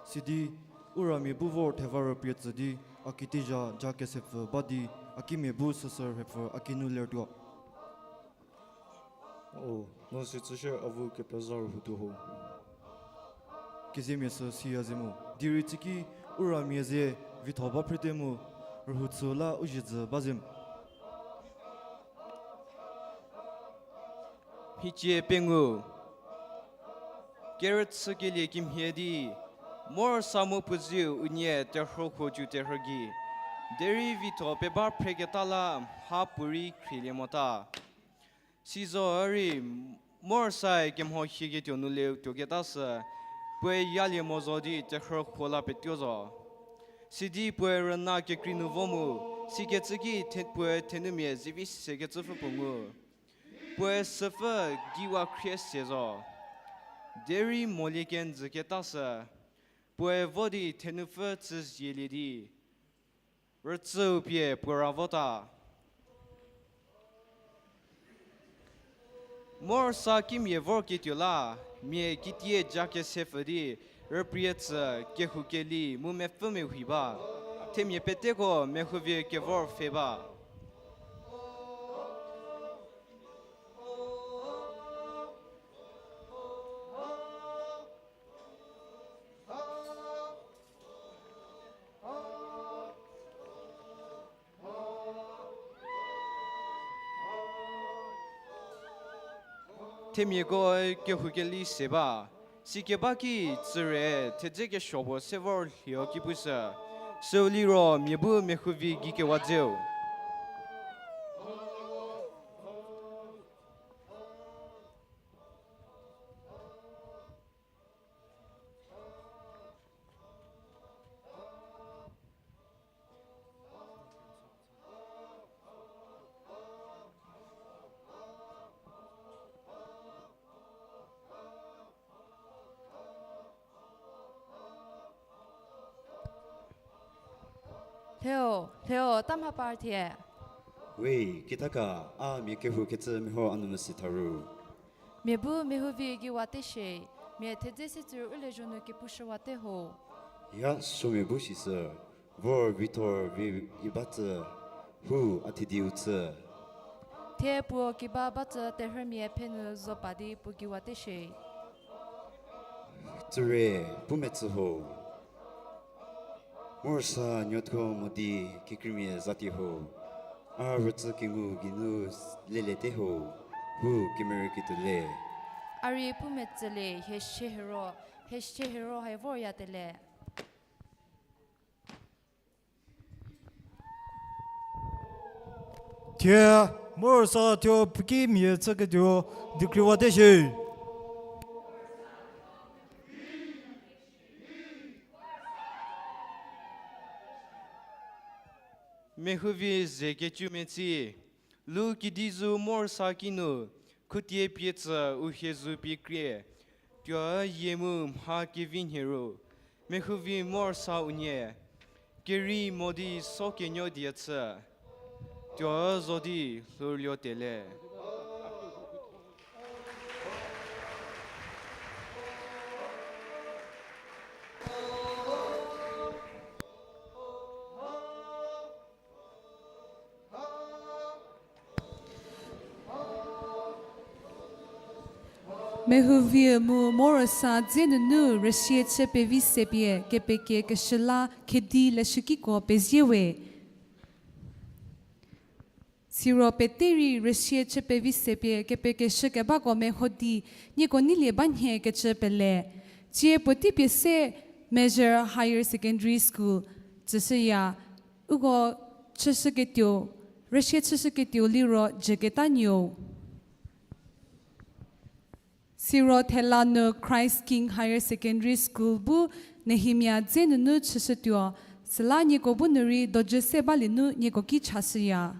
Sidi, u ramia bu vor theva rüprie tsü di, a kitezha ja kesepfü ba di, a kimia bu süsü rhepfü a kinu lertuo. O, no si tsüshie avu kepezha rühutuo ho. Keziemia sü siya ze mu. Derei tsiki u ramia ze vitho ba phrete mu rühutsu la u zhie dzü ba zem. Mhicie pengou. Kerüchükelie kemhie di, Morsa mu puo ziu unie terhü huo ju terhü gei. Derei vitho peba phreketa la mha puorei khrielie mota. Sizo rei, Morsae kemho hieketuo nu leu tuoketa sü, puoe yalie mo zo di terhü huo la petuo zo. Sidi puoe rüna kekrei nu vo mu, sikecü ki the-, puoe thenumia zivi sekecüpfü puo ngu. Puoe süpfü geiwa khrie se zo. Derei molie kenjüketa sü, puoe vo di thenupfü chü zielie di, rütsüu pie puo ra vota. Morsa kimia vorketuo la, mia kitie ja kesepfü di, rüprie tsü, kehou keli mu mepfü mehui ba. Themia peteko mehouvie kevor pfhe ba. Themiako kehoukelie se ba. Sikeba ki tsüre thedze kesuo puo se vor lhie ki pushü. Süu liro mia bu mehouvi gei kewa dzeu. Lheo, lheo, ta mha par thie. We, kitaka, a mia kehou kecü meho a nu mesi tha ru. Mia bu mehouvi gei wa te shie, mia thedze se tsüre u lezho nu kepushüwate ho. Ya sümia bu sisü, vor Victor vi i ba tsü, hu a thediu tsü. Thie puo kiba ba tsü terhümia phe nu zo pa di puo gei wa te shie. Tsüre, pu metsü ho. Morosa nuothuo mo di kekreimia zati ho. A rütsü kengu geinu lelete ho. Hu kemerü ketuo le. A rei pu metsü le, hie shie hiro, hie shie hiro hai vorya te le. Thie, morosa thuo puo ki mia chüketuo, dikriwa te shie. Mehouvi ze kecü metsi, lu kedizu morosa kinu, khutie pie tsü u hie zu pie krie, tuo yie mu mha kevi nhie ru, mehouvi morosa unie, kerei mo di so kenuo die chü, tuo zo di lhoulie te le. Mehouvi mu morosa dze nunu rüsie chü pevi se pie kepekekeshü la khedi leshükiko pezie we. Siro pete rei rüsie chü pevi se pie kepekeshükebako meho di nieko neilie ba nhie kecü pele. Tsie puotei pie se Measure Higher Secondary School tsüshüya, uko chüshüketuo, rüsie chüshüketuo liro Jüketa Nuou. Siro thela nu Christ King Higher Secondary School bu Nehemia dze nunu chüshütuo, süla nieko bu nu rei dojü se balie nu nieko ki chashüya.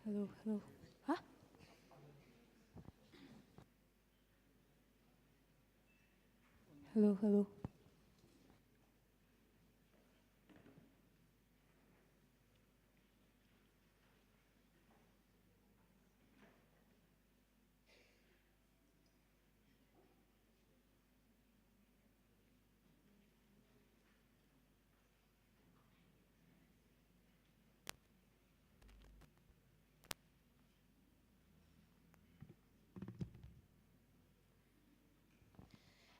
Hello, hello. Huh? Hello, hello.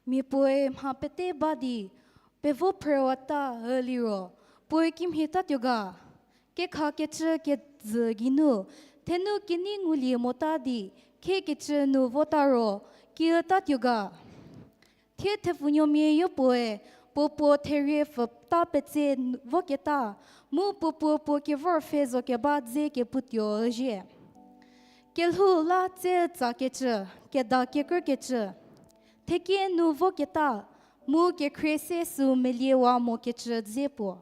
Mia puoe mha pete ba di, pevo phrüwata liro, puoe kimhie tatuo ga? Kekha kecü kezü geinu, thenu kenei ngulie mota di, khie kecü nu vota ro, kiütatuo ga? Thie thepfunuomia yopuoe, puo puo therie pfü ta petse n-, voketa, mu puo puo puo kevor pfhe zo keba dze keputuo zhie. Kelhou la tse tsakecü, keda kekrükecü. Thekie nu voketa, mu kekhrie se süu meliewa mokecü dze puo.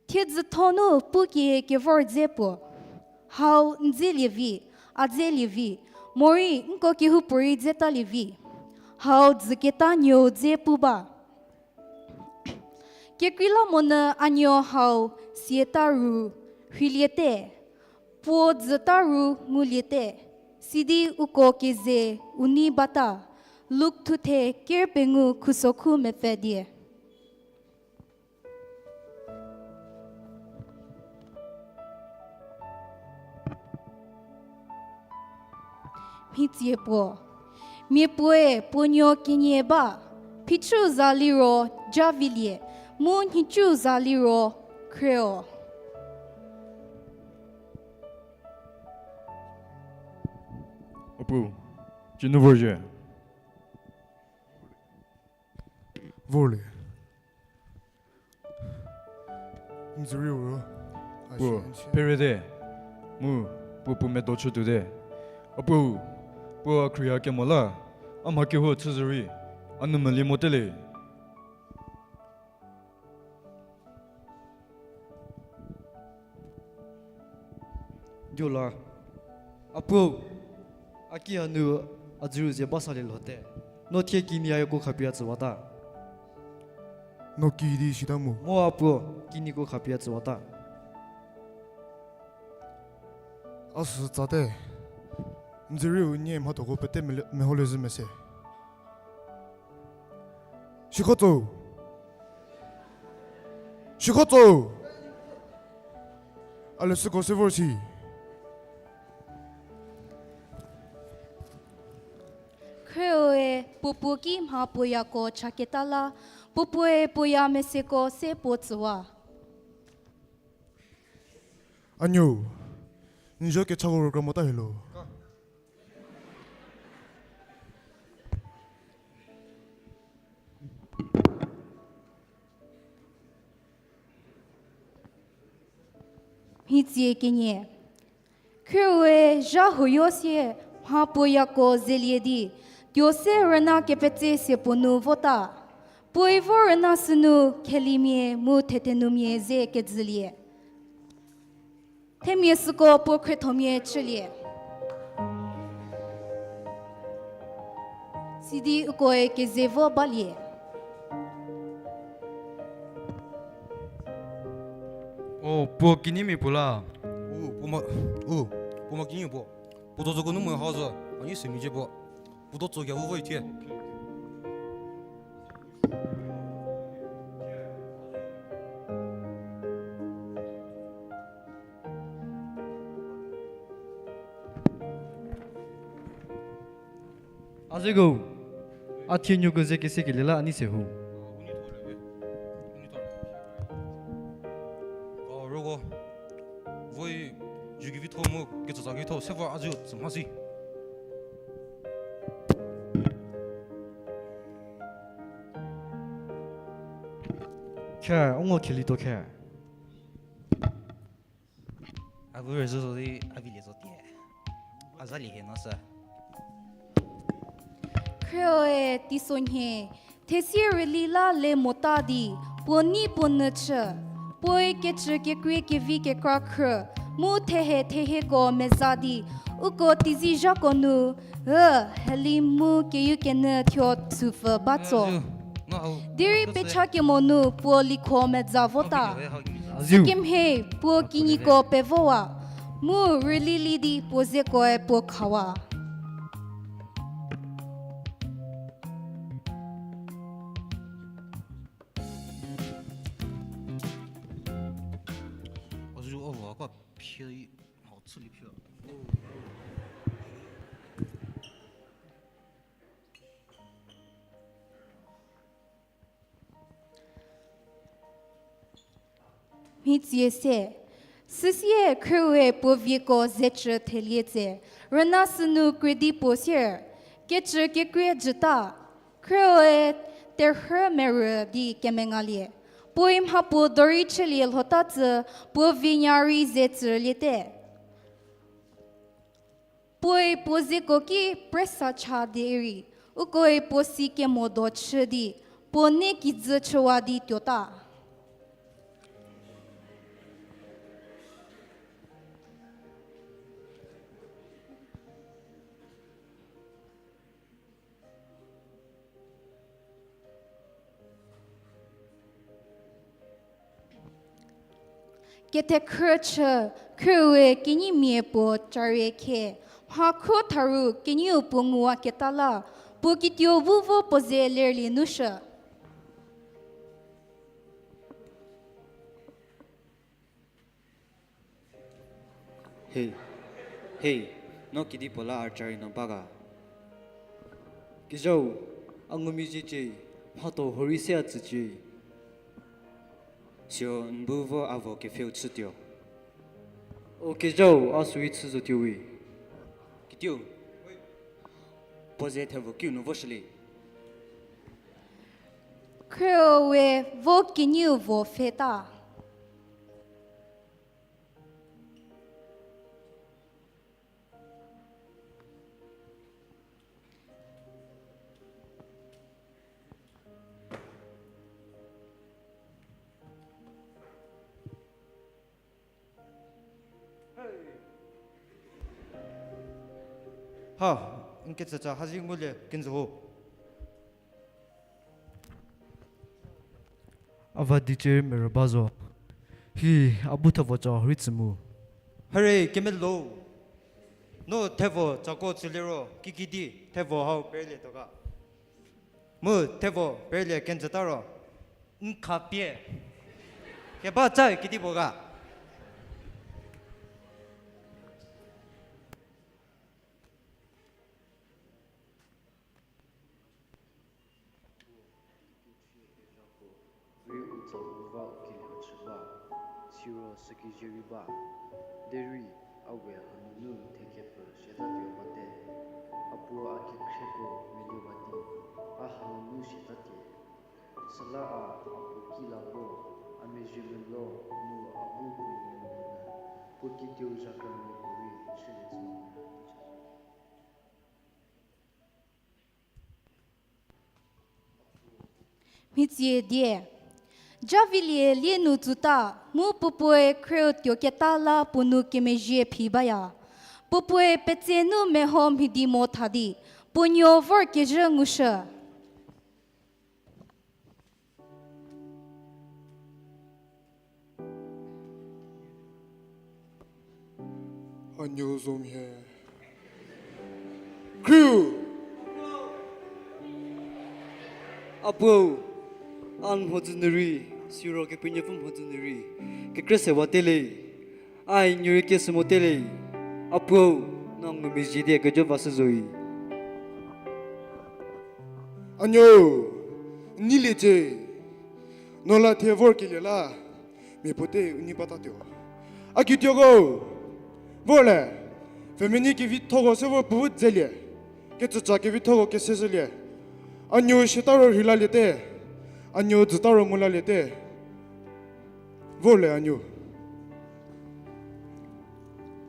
Thiedzütho nu pukie kevor dze puo. Hau n dze lievi, a dze lievi, morei nko kehoupuorei dze ta lievi. Hau dzüketa nuou dze pu ba. Kekreilamonyü a nuo hau siata ru rhiliete, puo dzüta ru nguliete, sidi uko keze u nei bata. Luk thuthe ker pengou khusokhu mepfü die. Mhitsie puo. Mia puoe puo nuo kenie ba, phichü za liro ja vilie, mu nhicu za liro khreo. Apuo, cü nu vorzhie. Vorlie. N zü rei ro. Puo, perete. Mu, puo puo medo chütuote. Apuo, puo a khruohi kemo la, a mha kehou chüzhü rei, a nou melie mote le. Diola, apuo, a ki hanu a dzüru ze ba salie lhote. No thie kinyi a yako khapie a tsüwata. No ki di sita mu. Mo apuo, kinyiko khapie a tsüwata. A sü tsate. N zü rei unie mhathoko pete mele-, meholie zhü mese. Shikotso. Shikotso. A leshüko se vor si. Khreue puo puo ki mha puoyako chaketa la, puo puoe puoya meseko se puo tsüwa. A nuo, n zo kechako rükra mota helo. Mhitsie kenie. Khreue zha huoyo sie mha puoyako zelie di, tuo se rüna kepetse se puo nu vota. Puoe vo rüna sünu khelimia mu thetenumia ze kejülie. Themia süko puo khriethomia chülie. Sidi ukoe keze vo balie. O, puo kinyimia puo la. O, puo ma, o, puo ma kinyi puo. Puo do zoko nu mo ha zo, a nyi semicie puo. Puo do tso kia vo vo ithie. A zeko, a thie nuoko ze kese kelie la a nei se hu. Roko, voi, juki vitho mu ketsatsa kitho se vor a zü tsü mha si. Khe, u ngo khelituo khe. A bu rüzhü zo di a vilie zo tie. A zalie hie no sü. Khreue teisonhie, thesie rüli la le mota di, puo nei puo nyü chü, puoe kecü kekrie kevi kekra khrü, mu thehe thehieko meza di, uko teizie zhako nu, ü, heli mu keyu kenyü thuo tsüpfü ba tso. Derei pecha kemo nu puo likho medza vota. Sikemhie puo kinyiko pevowa, mu rülili di puo zekoe puo khawa. Mhitsie se, süsie khreue puo vieko zecü thelie tse, rüna sünu kredi puo sier, kecü kekrie jüta, Khrieu-e terhü merü di kemengalie. Puoe mhapuo dorei chülie lhota tsü, puo vinya rei ze tsüliete. Puoe puo zeko ki presa cha derei, ukoe puo si kemo do chü di, puo ne kijü chüwa di tuota. Kethekhrü chü, khrieu-e kenyimia puo carie khe, mha khro tharu kenyiu puo nguwaketa la, puo kituo bu vo puo ze lerlie nu shü. Hei, hei, no kedipuo la a carie nu ba ga? Kezhau, a ngumezhiecie, mhatho hurei se a tsücie. Siro n bu vo a vo kepfheu chütuo. O kezhau, a sürei chü zotuo we. Kituo, puo ze thevo kiu nu voshülie. Khrieu-e vo kenyiu vo pfheta. Ha, n ketsüca hazi ngulie kenjü ho. A va di cierei merü ba zo. Hi, a bu thevo ca rei tsü mu. Hare, kemelo. No thevo cako tsüliro, kikidi thevo hau perlie tuo ga? Mu thevo perlie kenjüta ro, n khapie keba ca kedipuo ga? Rei u tsa u va u kelieu chü ba, siro sükezhie rei ba. Derei, a we hanunu thekepfü siatatuo bate. A puo a kekhrieko menuo ba di, a hanunu siatatie. Süla a, a puo ki la vo, a mezhie melo mu a bu puo nuo nunu, puo kituo zhakramiako rei chülie zo. Mhitsie die. Javilie lie nu tsuta, mu puo puoe khrieu tuoketa la puo nu kemezhie phi baya. Puo puoe petse nu meho mhidi mo tha di, puo nuo vorkezhü ngushü. A nuo zo mhie. Khrieu! A puo, a n mhodzü nu rei, siro Kepenuopfü mhodzü nu rei, kekresewa tele, a nuo rei kesü mo tele, a puo, no ngumezhie di kejo vashü zoe. A nuo, n neiliecie, no la thie vorkelie la, mia puotei u nei batatuo. A kituoko, vorle, pfhemenei kevithoko se vor puo bu dzelie, kecüca kevithoko keseshülie. A nuo siata ro rheilaliete, a nuo dzüta ro ngulaliete. Vorle a nuo.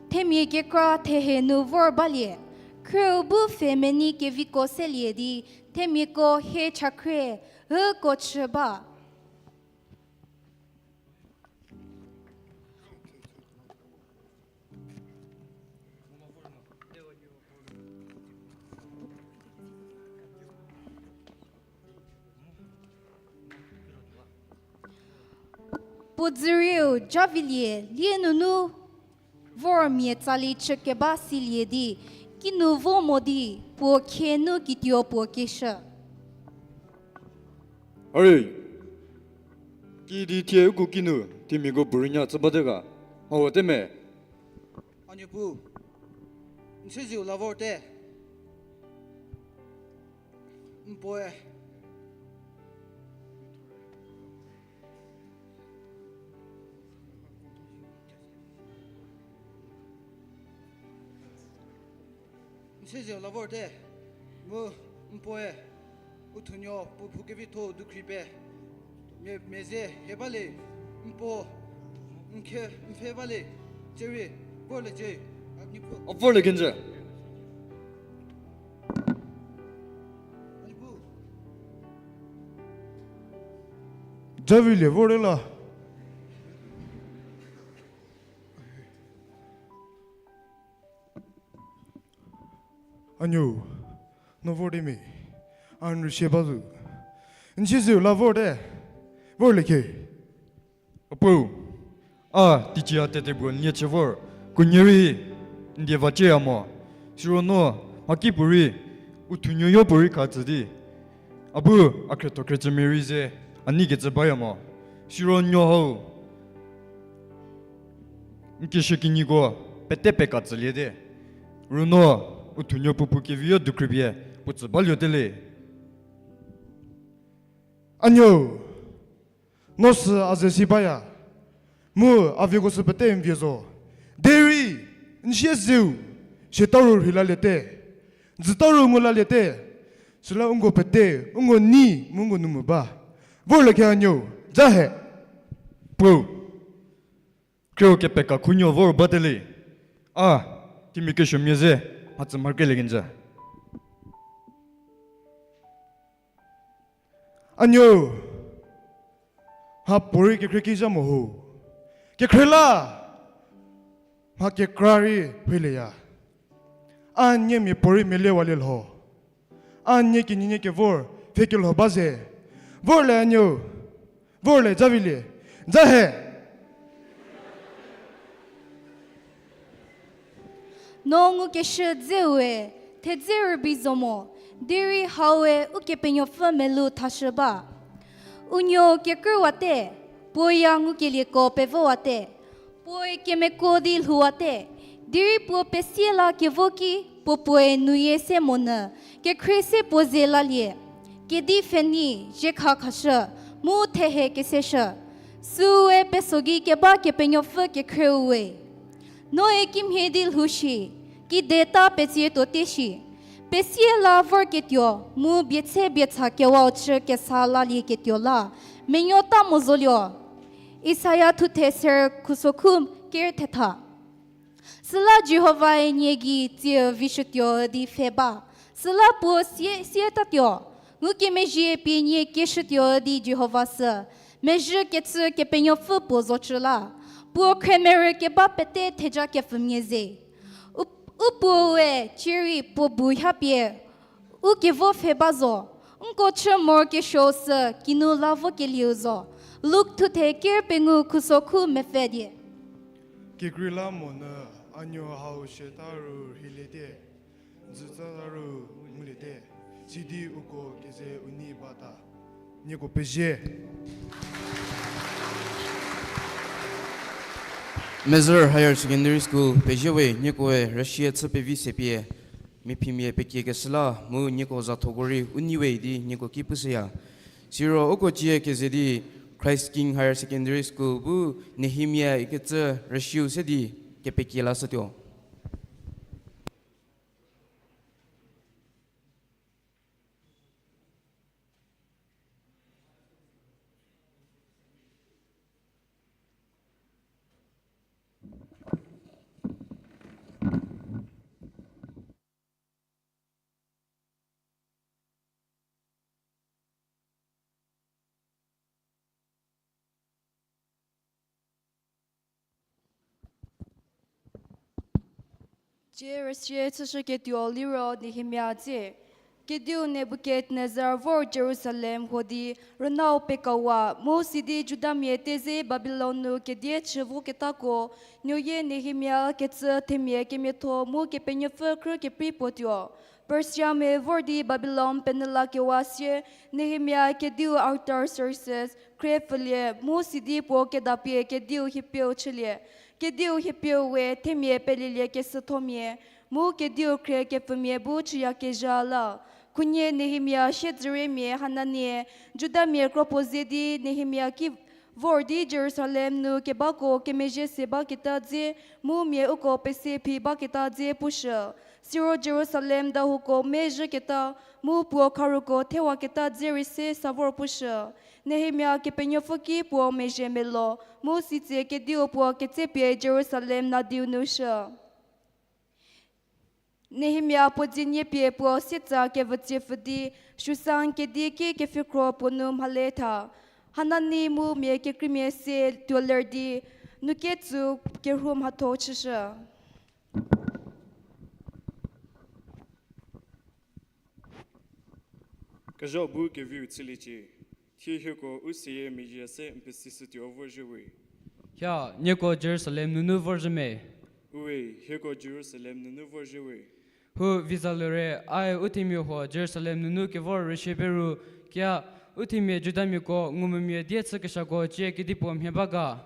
Themia kekra thehe nu vor balie, khrieu bu pfhemenei keviko selie di, themiako hie chakhrie, üko chü ba. Puo dzürieu Javilie lie nunu vor mia tsali chükeba silie di, kinu vo mo di, puo khie nu kituo puo keshü. Are, kidi thie uko kinu themiako puo rünya chü bate ga? Mhawa te me? A nuopuu, n siezeu la vorte. N puoe n siezeu la vorte, mu n puoe U thunuo puo phou kevitho dukhri pie, mia, mia ze hie ba le, n puo, n khe, n pfhe ba le, cierei, vorlie cie, a Niepuu. A vorlie kenjü. A Niepuu. Javilie vorlie la. A nuo, no vor di mi, a n rüsie ba zo. N sie zeu la vor te, vorlie ke. Apuo, a teicie a tete puo nie chü vor, khunhie rei n die va cieya mo. Siro no, mhakipuorei, u thunuo yopuorei kha tsü di, a bu a khrietho khriecümia rei ze, a neikecü baya mo. Siro nuo hau, n keshükinyiko pete peka tsülie te. Ru no, u thunuo puo phou kevi yo dukhri pie, puo tsü baluo te le. A nuo, no sü a ze si baya. Mu a vieko sü pete n vie zo. Derei, n sie zeu, siata ru rhei lalie te. Dzüta ru ngu lalie te. Süla uko pete, uko nei, mu uko nu mu ba. Vorlie ke a nuo, ja he. Puo, khrieu kepeka khunuo vor bate le. A, themia kesuomia ze, mhatsü mharkelie kenjü. A nuo, mha puorei kekhrie ki zha mo ho. Kekhrie la, mha kekra rei phelieya. A nie mia puorei melewalie lho. A nie kinyinie kevor pfhekelho ba ze. Vorlie a nuo. Vorlie, javilie. Ja he. No ngukeshü dzeue, thedze rübei zo mo, derei haue Ukepenuopfü melou thashü ba. U nuo kekrüwate, puoe ya ngukelieko pevowate, puoe kemeko di lhouwate, derei puo pesie la kevo ki puo puoe nuyie se monyü, kekhrie se puo ze lalie, kedi pfhenei, ziekha khashü, mu thehe keseshü. Süue peso gei keba Kepenuopfü kekhrieu we. Noe kimhie di lhou shi, kideta petsietuote shi. Pesie la vorketuo mu bietse bietsa kewau chü kesa lalieketuo la, menuota mo zoluo. Isaia thuthe ser khusokhu ker thetha. Süla Jihovae nie gei tsiu vishütuo di pfhe ba. Süla puo sie, sietatuo. Ngukemezhie pie nie kieshütuo di Jihova sü. Mezhü kecü Kepenuopfü puo zocü la. Puo khremerü keba pete theja kepfümia ze. U, u puoe cierei puo bu ha pie u kevo pfhe ba zo, nko chü morokesuou sü kinu la vokelieu zo. Luk thuthe ker pengou khusokhu mepfü die. Kekreilamonyü a nuo hau siata ru rheiliete, dzüta ru nguliete, sidi uko keze u nei bata. Nieko pezie. Mezhür Higher Secondary School pezie we, niekoe rüsie chü pevi sepie, miaphimia pekiekeshü la mu nieko zathoko rei u nei we di nieko ki pushüya. Siro uko cie keze di Christ King Higher Secondary School bu Nehemia ikecü rüsieu se di kepekie lashütuo. Cie rüsie chüshüketuo liro Nehemia dze. Kediu Nebukadnezar vor Jerusalem huo di rünau pekawa, mu sidi Judamia teze Babilon nu kedie chü voketako, nuoyie Nehemia kecü themia kemiatho mu Kepenuopfü krü keprei puo tuo. Persiamia vor di Babilon penyü lakewa sie, Nehemia kediu outer services khriepfülie, mu sidi puo kedapie kediu hiepeu chülie. Kediu hiepeu we themia pelielie kesüthomia, mu kediu khrie kepfümia bu chüyakezha la. Khunhie Nehemia siedzüriemia Hananie, Judamia kro puo ze di Nehemia ki vor di Jerusalem nu kebako kemezhie se baketa dze, mu mia uko pese phi baketa dze pushü. Siro Jerusalem dahouko mezhüketa, mu puo kharuko thewaketa dze rei se sa vor pushü. Nehemia Kepenuopfü ki puo mezhie melo, mu sitse kediu puo ketsepie Jerusalem nadiu nu shü. Nehemia puo dzie nie pie puo sietsa kevütsie pfü di, Susan kedi ki kefikhro puo nu mhale tha. Hanani mu mia kekreimia se tuo ler di, nu ketsu kerhu mhatho chüshü. Kezha bu keviu chüliecie. Thie hieko u seyie mezhie se n pesishütuo vorzhiewe. Hia, nieko Jerusalem nunu vorzhie me? Uwe, hieko Jerusalem nunu vorzhiewe. Hu viza lure, ae u themia huo Jerusalem nunu kevor rüshie peru, kia, u themia Judamiako ngumvümia die chükeshako cie kedipuo mhie ba ga?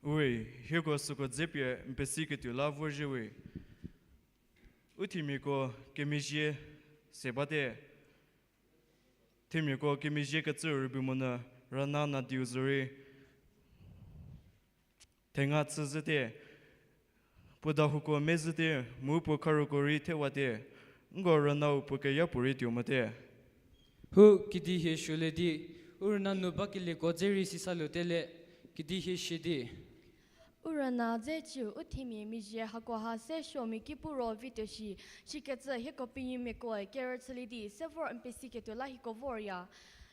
Uwe, hieko süko dzepie n pesiketuo la vorzhiewe. U themiako kemezhie se bate. Themiako kemezhie kecü rübei monyü rüna nadiu zorei thenga chüzhüte, puo dahouko mezhüte, mu puo kharuko rei thewate, nko rünau puo keyapuorei tuo mote. Hu kedi hie suolie di, u rüna nu bakelieko dze rei sisa lutele, kedi hie shie di. U rüna dze ciu u themia mezhie hakoha se suomia ki pu ro vituo shi, shikecü hieko penuomiakoe kerüchülie di se vor n pesiketuo la hieko vorya.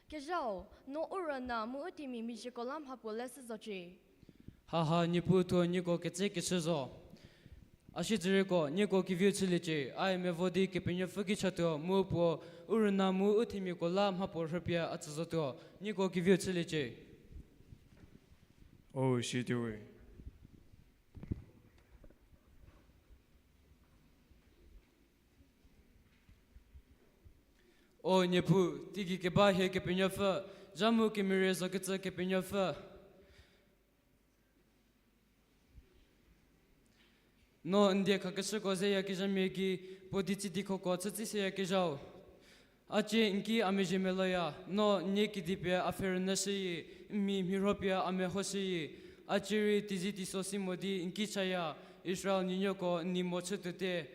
Kezhau, no u rüna mu u themia mezhieko la mhapuo leshü zocie. Haha, Niepuu thuo nieko ketse keshü zo. A siedzürieko, nieko keviu chüliecie, ae mevo di Kepenuopfü ki chatuo mu puo u rüna mu u themiako la mhapuo rhüpie a tsü zotuo, nieko keviu chüliecie. O, situowe. O Niepuu, teigei keba hie Kepenuopfü, zha mu kemerie zokecü Kepenuopfü. No n die khakeshüko zeyakezhamia gei, puo di tsidikhoko chütsi seyakezhau. A cie n ki a mezhie meloya, no nie kedipie a pfhe rünyüshüyi, n mhi mhirhopie a mehoshüyi. A cie rei teizie teiso si mo di n ki chaya, Israel nuonuoko n nei mo chütuote.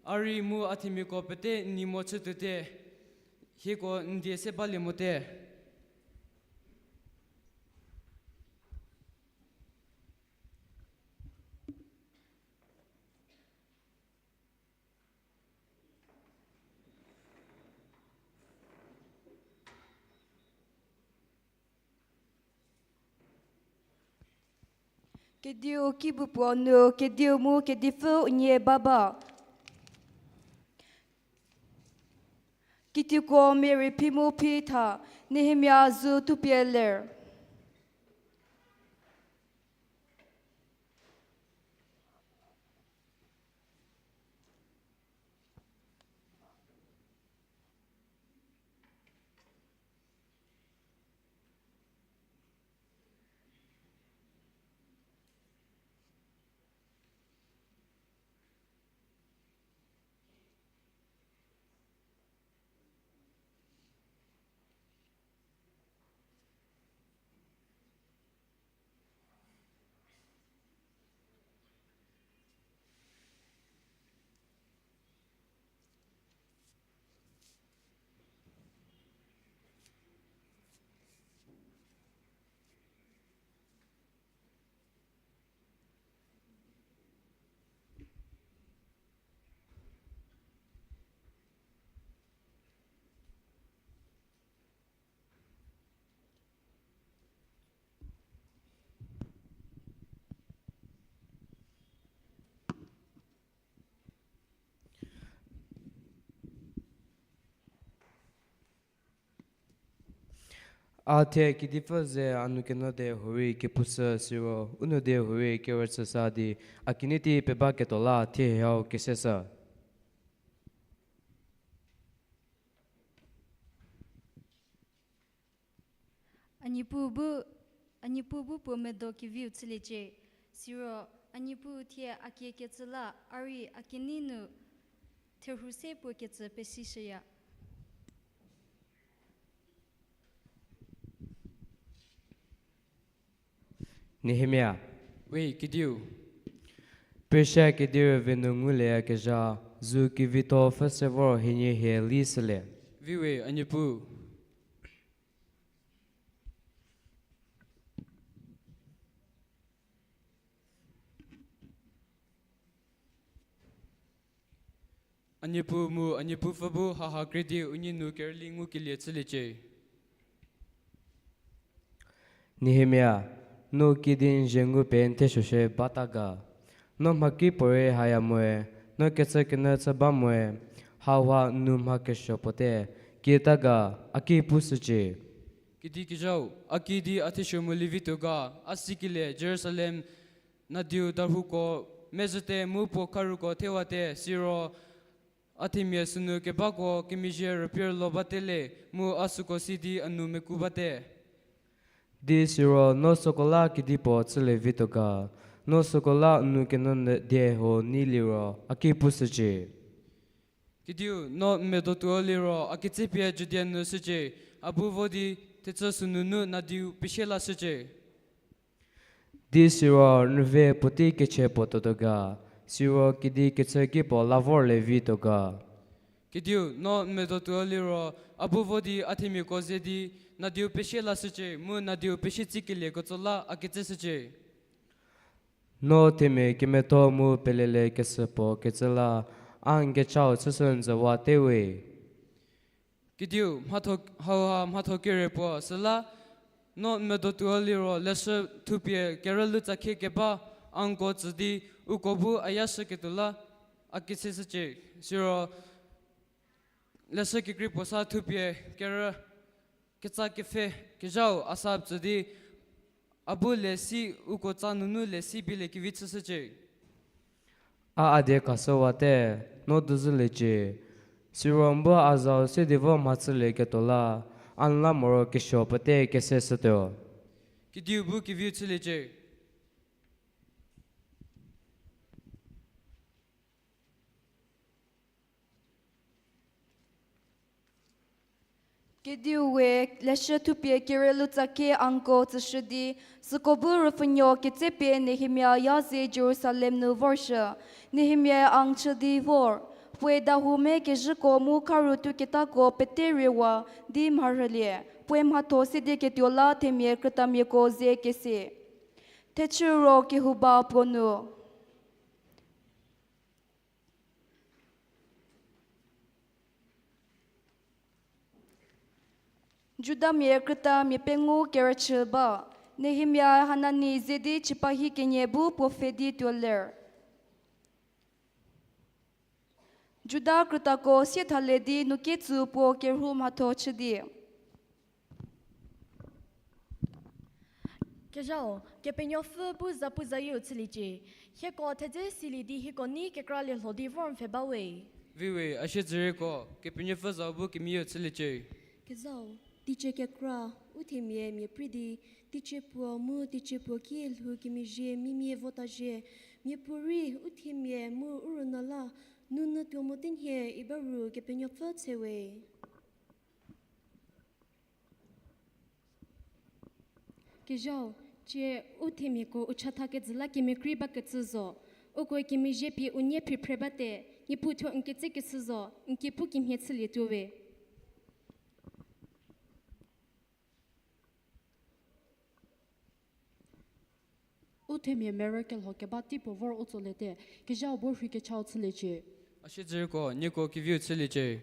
A rei mu a themiako pete n nei mo chütuote. Hieko n die se balie mote. Kediu kibu puo nu, kediu mu kedipfü unie baba. Kitieko Mary phi mu phi tha, Nehemia zu tupie ler. A thie kedipfü ze a nou keno de hurei kepushü siro, u nou de hurei kerüchüsa di, a kinei tei pebaketuo la thie hau keseshü. A Niepuu bu, a Niepuu bu puo medo keviu chüliecie, siro A Niepuu thie a kie kecü la, a rei a kenei nu therhu se puo kecü pesishüya. Nehemia. We, kediu. Persia kedi rüvie nu ngulieyakezha, zu kevitho pfhüse vor hienie hie li shülie. Viwe, a Niepuu. A Niepuu mu a Niepuu pfü bu haha kre di unie nu kerüli ngukelie chüliecie. Nehemia, no kidi n zie ngu pie n thesuo shie bata ga? No mhakipuorei haya moe, no kechükenyü chü ba moe, hauha n nu mha kesuo puo te, kiüta ga, a ki pushücie. Kedikezhau, a ki di a thesuo molie vituo ga? A sikelie Jerusalem nadiu darhuko mezhüte mu puo kharuko thewate, siro a themia sünu kebako kemezhie rüpie rülo bate le, mu a süko si di a nu meku bate. Di siro no süko la kedipuo chülie vituo ga? No süko la n nu kenyü die ho nei liro a ki pushücie. Kediu, no n medotuo liro a ketsepie Judia nu shücie, a bu vo di thechü sünunu nadiu pesie lashücie. Di siro n rüve puotei kechü puo tuotuo ga? Siro kedi kechü ki puo la vorlie vituo ga? Kediu, no n medotuo liro a bu vo di a themiako ze di nadiu pesie lashücie, mu nadiu pesie tsikelie ketso la a ketseshücie. No themia kemetho mu pelele keshü puo kecü la, a n kechau chüshü n züwa te we. Kediu, mhatho, hauha mhatho kere puo, süla no n medotuo liro leshü thupie kerülu tsakhie keba a nko tsü di uko bu a yashüketuo la a ketseshücie, siro leshü kekrei puo sa thupie kerü ketsa kepfhe kezhau a sa tsü di a bu lesi uko tsa nunu lesi bielie kevi chüshücie. A a die khashüwate, no dozüliecie, siro n bu a zau se di vo mhachülieketuo la, a n la moro kesuo pete keseshütuo. Kediu bu keviu chüliecie. Kediu we leshü thupie kerülu tsakhie a nko tsüshü di, süko bu rüpfhünuo ketsepie Nehemia ya ze Jerusalem nu vorshü. Nehemia a n chü di vor, puoe dahou me kezhüko mu kharu tuoketako pete riewa di mharhülie, puoe mhatho sedieketuo la themia krütamiako ze kese. Thechü ro kehouba puo nu. Judamia krütamia pengou kerüchü ba, Nehemia, Hanani ze di cipahi kenie bu puo pfhe di tuo ler. Juda krütako sie thalie di nu ketsu puo kerhu mhatho chü di, Kezhau, Kepenuopfü bu zapuzayieu chüliecie. Hieko thedze silie di hieko nei kekra lielho di vor n pfhe ba we. Viwe, a siedzürieko, Kepenuopfü zau bu kemeyieu chüliecie. Kezhau, teicie kekra, u themia mia prei di, teicie puo mu teicie puo ki lhou kemezhie mimia vota zhie, miapuorei u themia mu u rüna la, nounyü tuo mo tenhie iba ru Kepenuopfü tse we. Kezhau, cie u themiako u chatha kejü la kemekrei bakecü zo. Ukoe kemezhie pie unie phrephre bate, Niepuu thuo n ketsekeshü zo, n ki pu kemhie chülietuo we. U themia merü kelho keba tei puo vor u tsoliete, Kezhau bu rhei kechau chüliecie. A siedzürieko, nieko keviu chüliecie.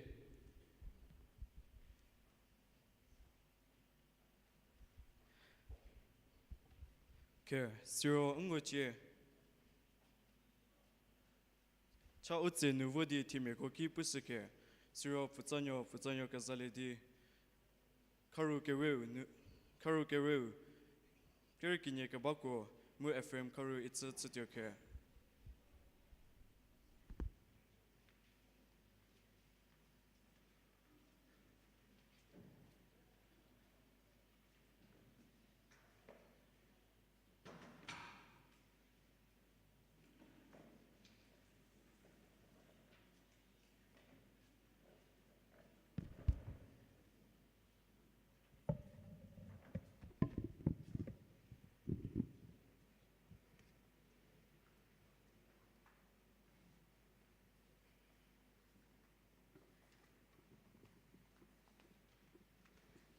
Ker, siro n ngucie. Cha u tse nu vo di themiako ki pushüker, siro pfutsanuo pfutsanuo kezalie di, kharu kereu nu, kharu kereu, kerü kenie kebako mu Efraim kharu itsü chütuo ker.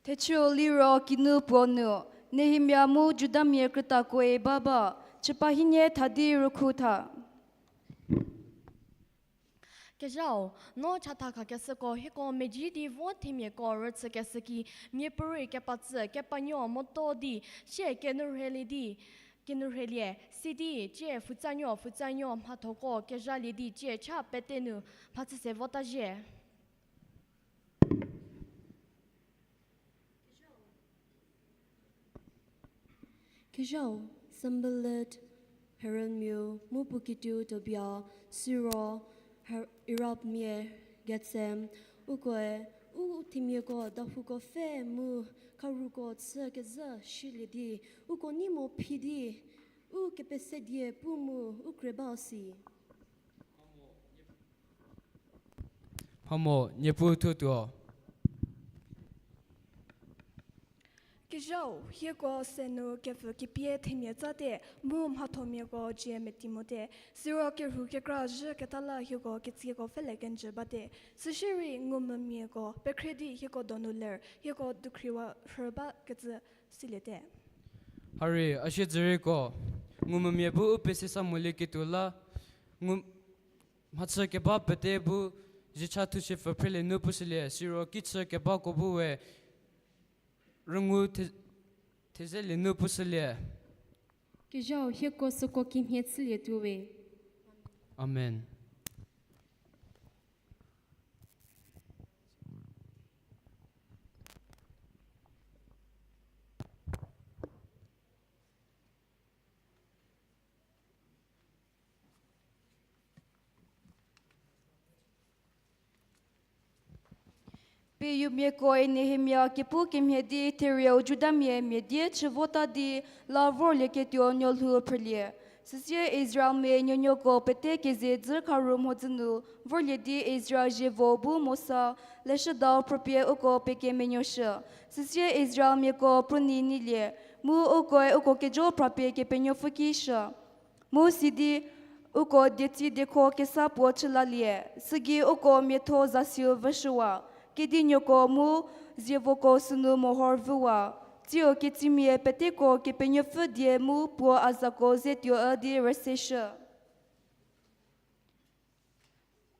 Thechüu liro kinu puo nu, Nehemia mu Judamia krütakoe ba ba, chüpa hienie tha di rükhu tha. Kezhau, no chatha khakeshüko hieko medzi di vo themiako rüchükeshü ki, miapuorei kepatsü, kepanuo moto di, sie kenurhelie di, kenurhelie, sidi, tie, futsanuo, futsanuo, mhathoko, kezhalie di, tie, cha pete nu, mhachüse vota zhie. Kezhau, Sanballat, Horonmiu, mu puo kituo Tobia, siro, Arabmia, Gesem, ukoe, u themiako dahouko pfhe mu kharuko chü kezhü shilie di, uko nei mo phi di, u kepesedie pu mu u kre ba si. Hamo, Niepuu thutuo. Kezhau, hieko se nu kepfü kepie themia tsate, mu mhathomiako cie meti mote, siro kerhu kekra zhü keta la hieko ketsieko pfhüle kenjü bate, süshierei ngumvümiako pekhre di hieko donu ler, hieko dukhriwa rhü ba kecü siliete. Hari, a siedzürieko, ngumvümia bu u pese sa molieketuo la, ngu, mhachü keba pete bu, ziecha thushie pfü phrelie nu pushülie, siro kichü kebako bu we, rüngu the-, thezelie nu pushülie. Kezhau, hieko süko kimhie chülietuo we. Amen. Peyumiakoe Nehemia kepu kemhie di therieu Judamia mia die chü vota di la vorlieketuo nuolhou phrülie. Süsie Israelmia nuonuoko pete keze dzü kharu mhodzü nu vorlie di Israel zievo bu Mosa leshüdau phrüpie uko pekemenuoshü. Süsie Israelmiako pruni neilie, mu ukoe uko kejo phrapie Kepenuopfü ki shü. Mu sidi uko dietsi diekho kesa puo chülalie, sügei uko miatho zasiu vüshüwa, kedinuoko mu zievoko sünu mohor vüwa, tsiu ketsimia peteko Kepenuopfü die mu puo a zako ze tuo ü di rüseshü.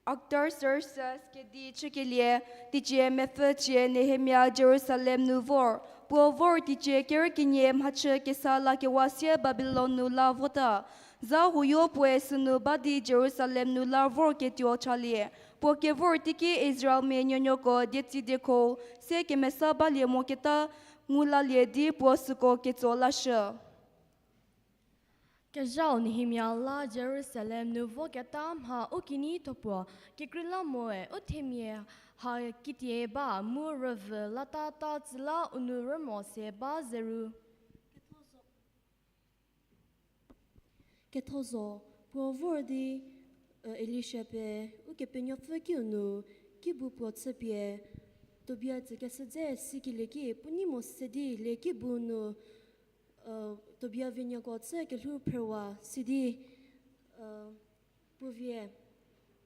Artaxerxes kedi chükelie, teicie mepfü cie Nehemia Jerusalem nu vor. Puo vor teicie kerü kenie mhachü kesa lakewa sie Babilon nu la vota. Za huoyo puoe sünu ba di Jerusalem nu la vorketuo chalie. Puo kevor teiki Israelmia nuonuoko dietsi diekho se kemesa balie moketa ngu lalie di puo süko ketso lashü. Kezhau Nehemia la Jerusalem nu voketa mha u kinyi thopuo, kekreilamonyü u themia ha kitie ba mu rüvü latata tsüla u nou rümo se ba zeru. Ketho zo, puo vor di, e, Elisha pie Ukepenuopfü kiu nu kibu puo chüpie, Tobia tsükeshü dze sikelieki puo nei mo se di lie kibu nu, e, Tobia vinyako chü kelhou phrüwa sidi, e, puo vie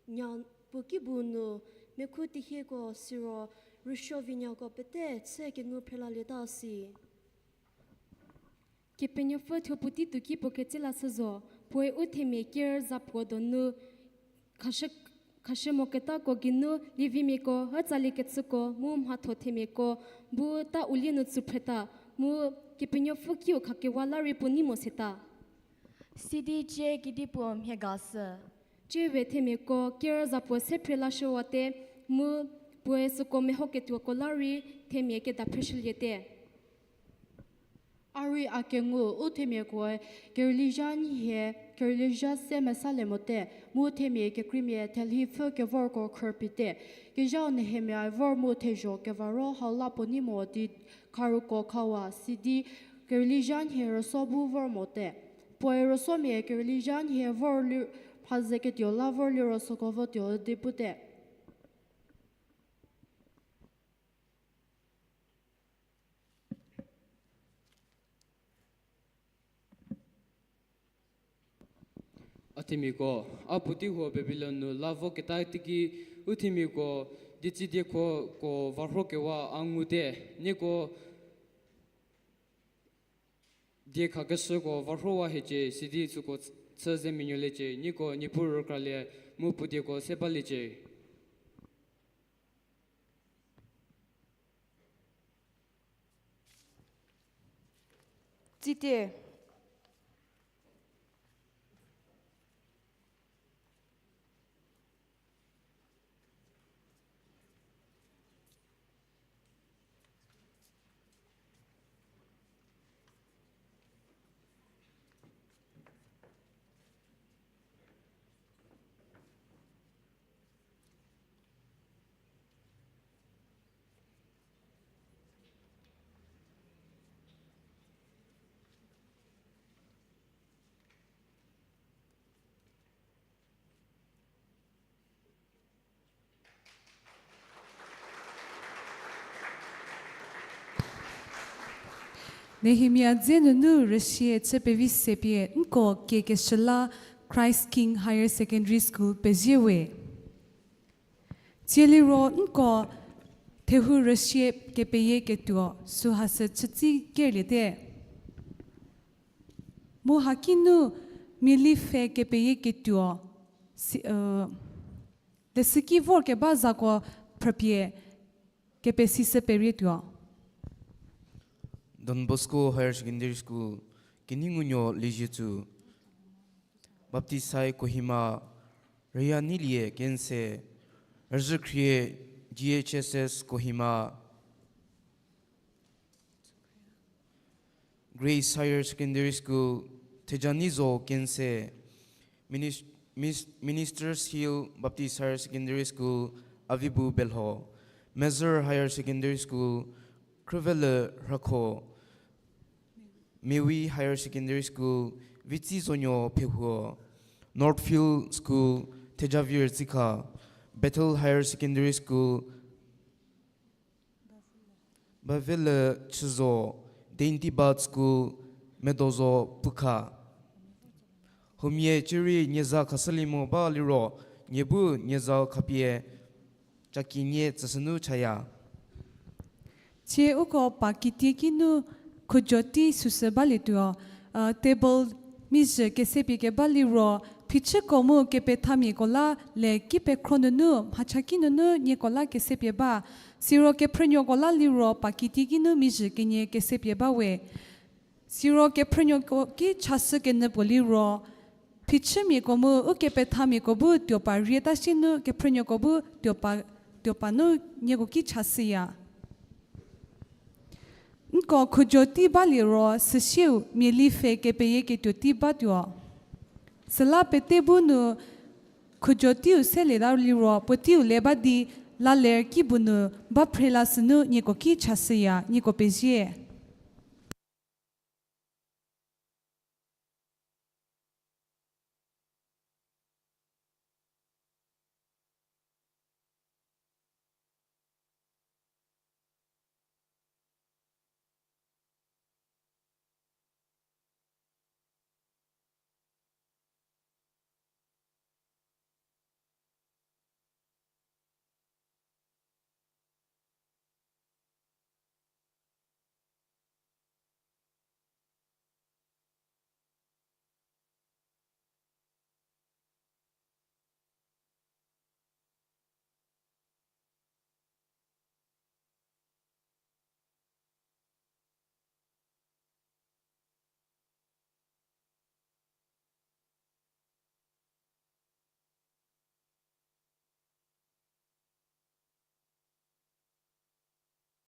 nya puo kibu nu mekhu tehieko siro rüsuo vinyako pete chü kengu phrelalieta si. Kepenuopfü thuo puotei tuoki puo ketse lashü zo, puoe u themia ker zapuo donu khashü, khashü moketako geinu Levimiako, ütsaliekecüko mu mhatho themiako bu ta u lie nu tsüphreta, mu Kepenuopfü kiu khakewa la rei puo nei mo seta. Sidi cie kedipuo mhie ga sü. Cie we themiako ker zapuo se phre lashüwate, mu puoe süko mehoketuoko la rei themia keda phreshüliete. A rei a kengu u themiakoe kerüli zha nhie, kerüli zha se mesalie mote, mu themia kekreimia thelhipfü kevorko khrüpie te. Kezhau Nehemia vor mu thezho kevaro hau la puo nei mo di kharuko khawa sidi kerüli zha nhie rüso bu vor mote. Puoe rüsomia kerüli zha nhie vor li, mha ze ketuo la vor liro süko votuo di pute. A themiako, a puotei huo Babilon nu la voketa teiki, u themiako Dietsi diekho ko varhokewa a ngute, nieko diekhakeshüko varhowa hiecie, sidi süko chü ze menuoliecie, nieko Niepuu rükralie mu puo dieko se baliecie. Tsite. Nehemia dze nunu rüsie chü pevi se pie nko kiekeshü la Christ King Higher Secondary School pezie we. Tsieliro nko thehou rüsie kepeyieketuo süha sü chütsi kerliete. Mu hakinu miali pfhe kepeyieketuo si, leshüki vorkeba zako phrüpie kepesishü perietuo. Don Bosco Higher Secondary School, Kinungunuo Liezietsu, Baptist High Kohima, Rüyaneilie Kense, Rüzhükhrie G H S S Kohima, Grace Higher Secondary School, Thejanizo Kense, Minis-, Mis-, Ministers Hill Baptist Higher Secondary School, Avibu Belho, Mezhür Higher Secondary School, Khrüvele Rhakho, Mewi Higher Secondary School, Vitsi Zonuo Phehuo, Northfield School, Thejavir Tsikha, Bethel Higher Secondary School, Bavele Chüzo, Dainty Bud School, Medozo Pukha. Huomia cierei nie za khashülie mo ba liro, nie bu nie za khapie caki nie tsüshünu chaya. Tsie uko pa kitie kinu khujo tei süsü balietuo, table mizhü kesepie keba liro, phichüko mu kepethamiako la le ki pekhro nunu mhachaki nunu nieko la kesepie ba. Siro kephrünuoko la liro pa kitie kinu mizhü kenie kesepie ba we. Siro kephrünuoko ki chashü kenyü puo liro, phichümiako mu ukepethamiako bu tuopa rieta sie nu kephrünuoko bu tuopa, tuopa nu nieko ki chashüya. Nko khujo tei baliro süsieu miali pfhe kepeyieketuo tei batuo. Süla pete bu nu khujo teiu selieta liro puoteiu le ba di la ler kibu nu ba phre la sünu nieko ki chashüya, nieko pezie.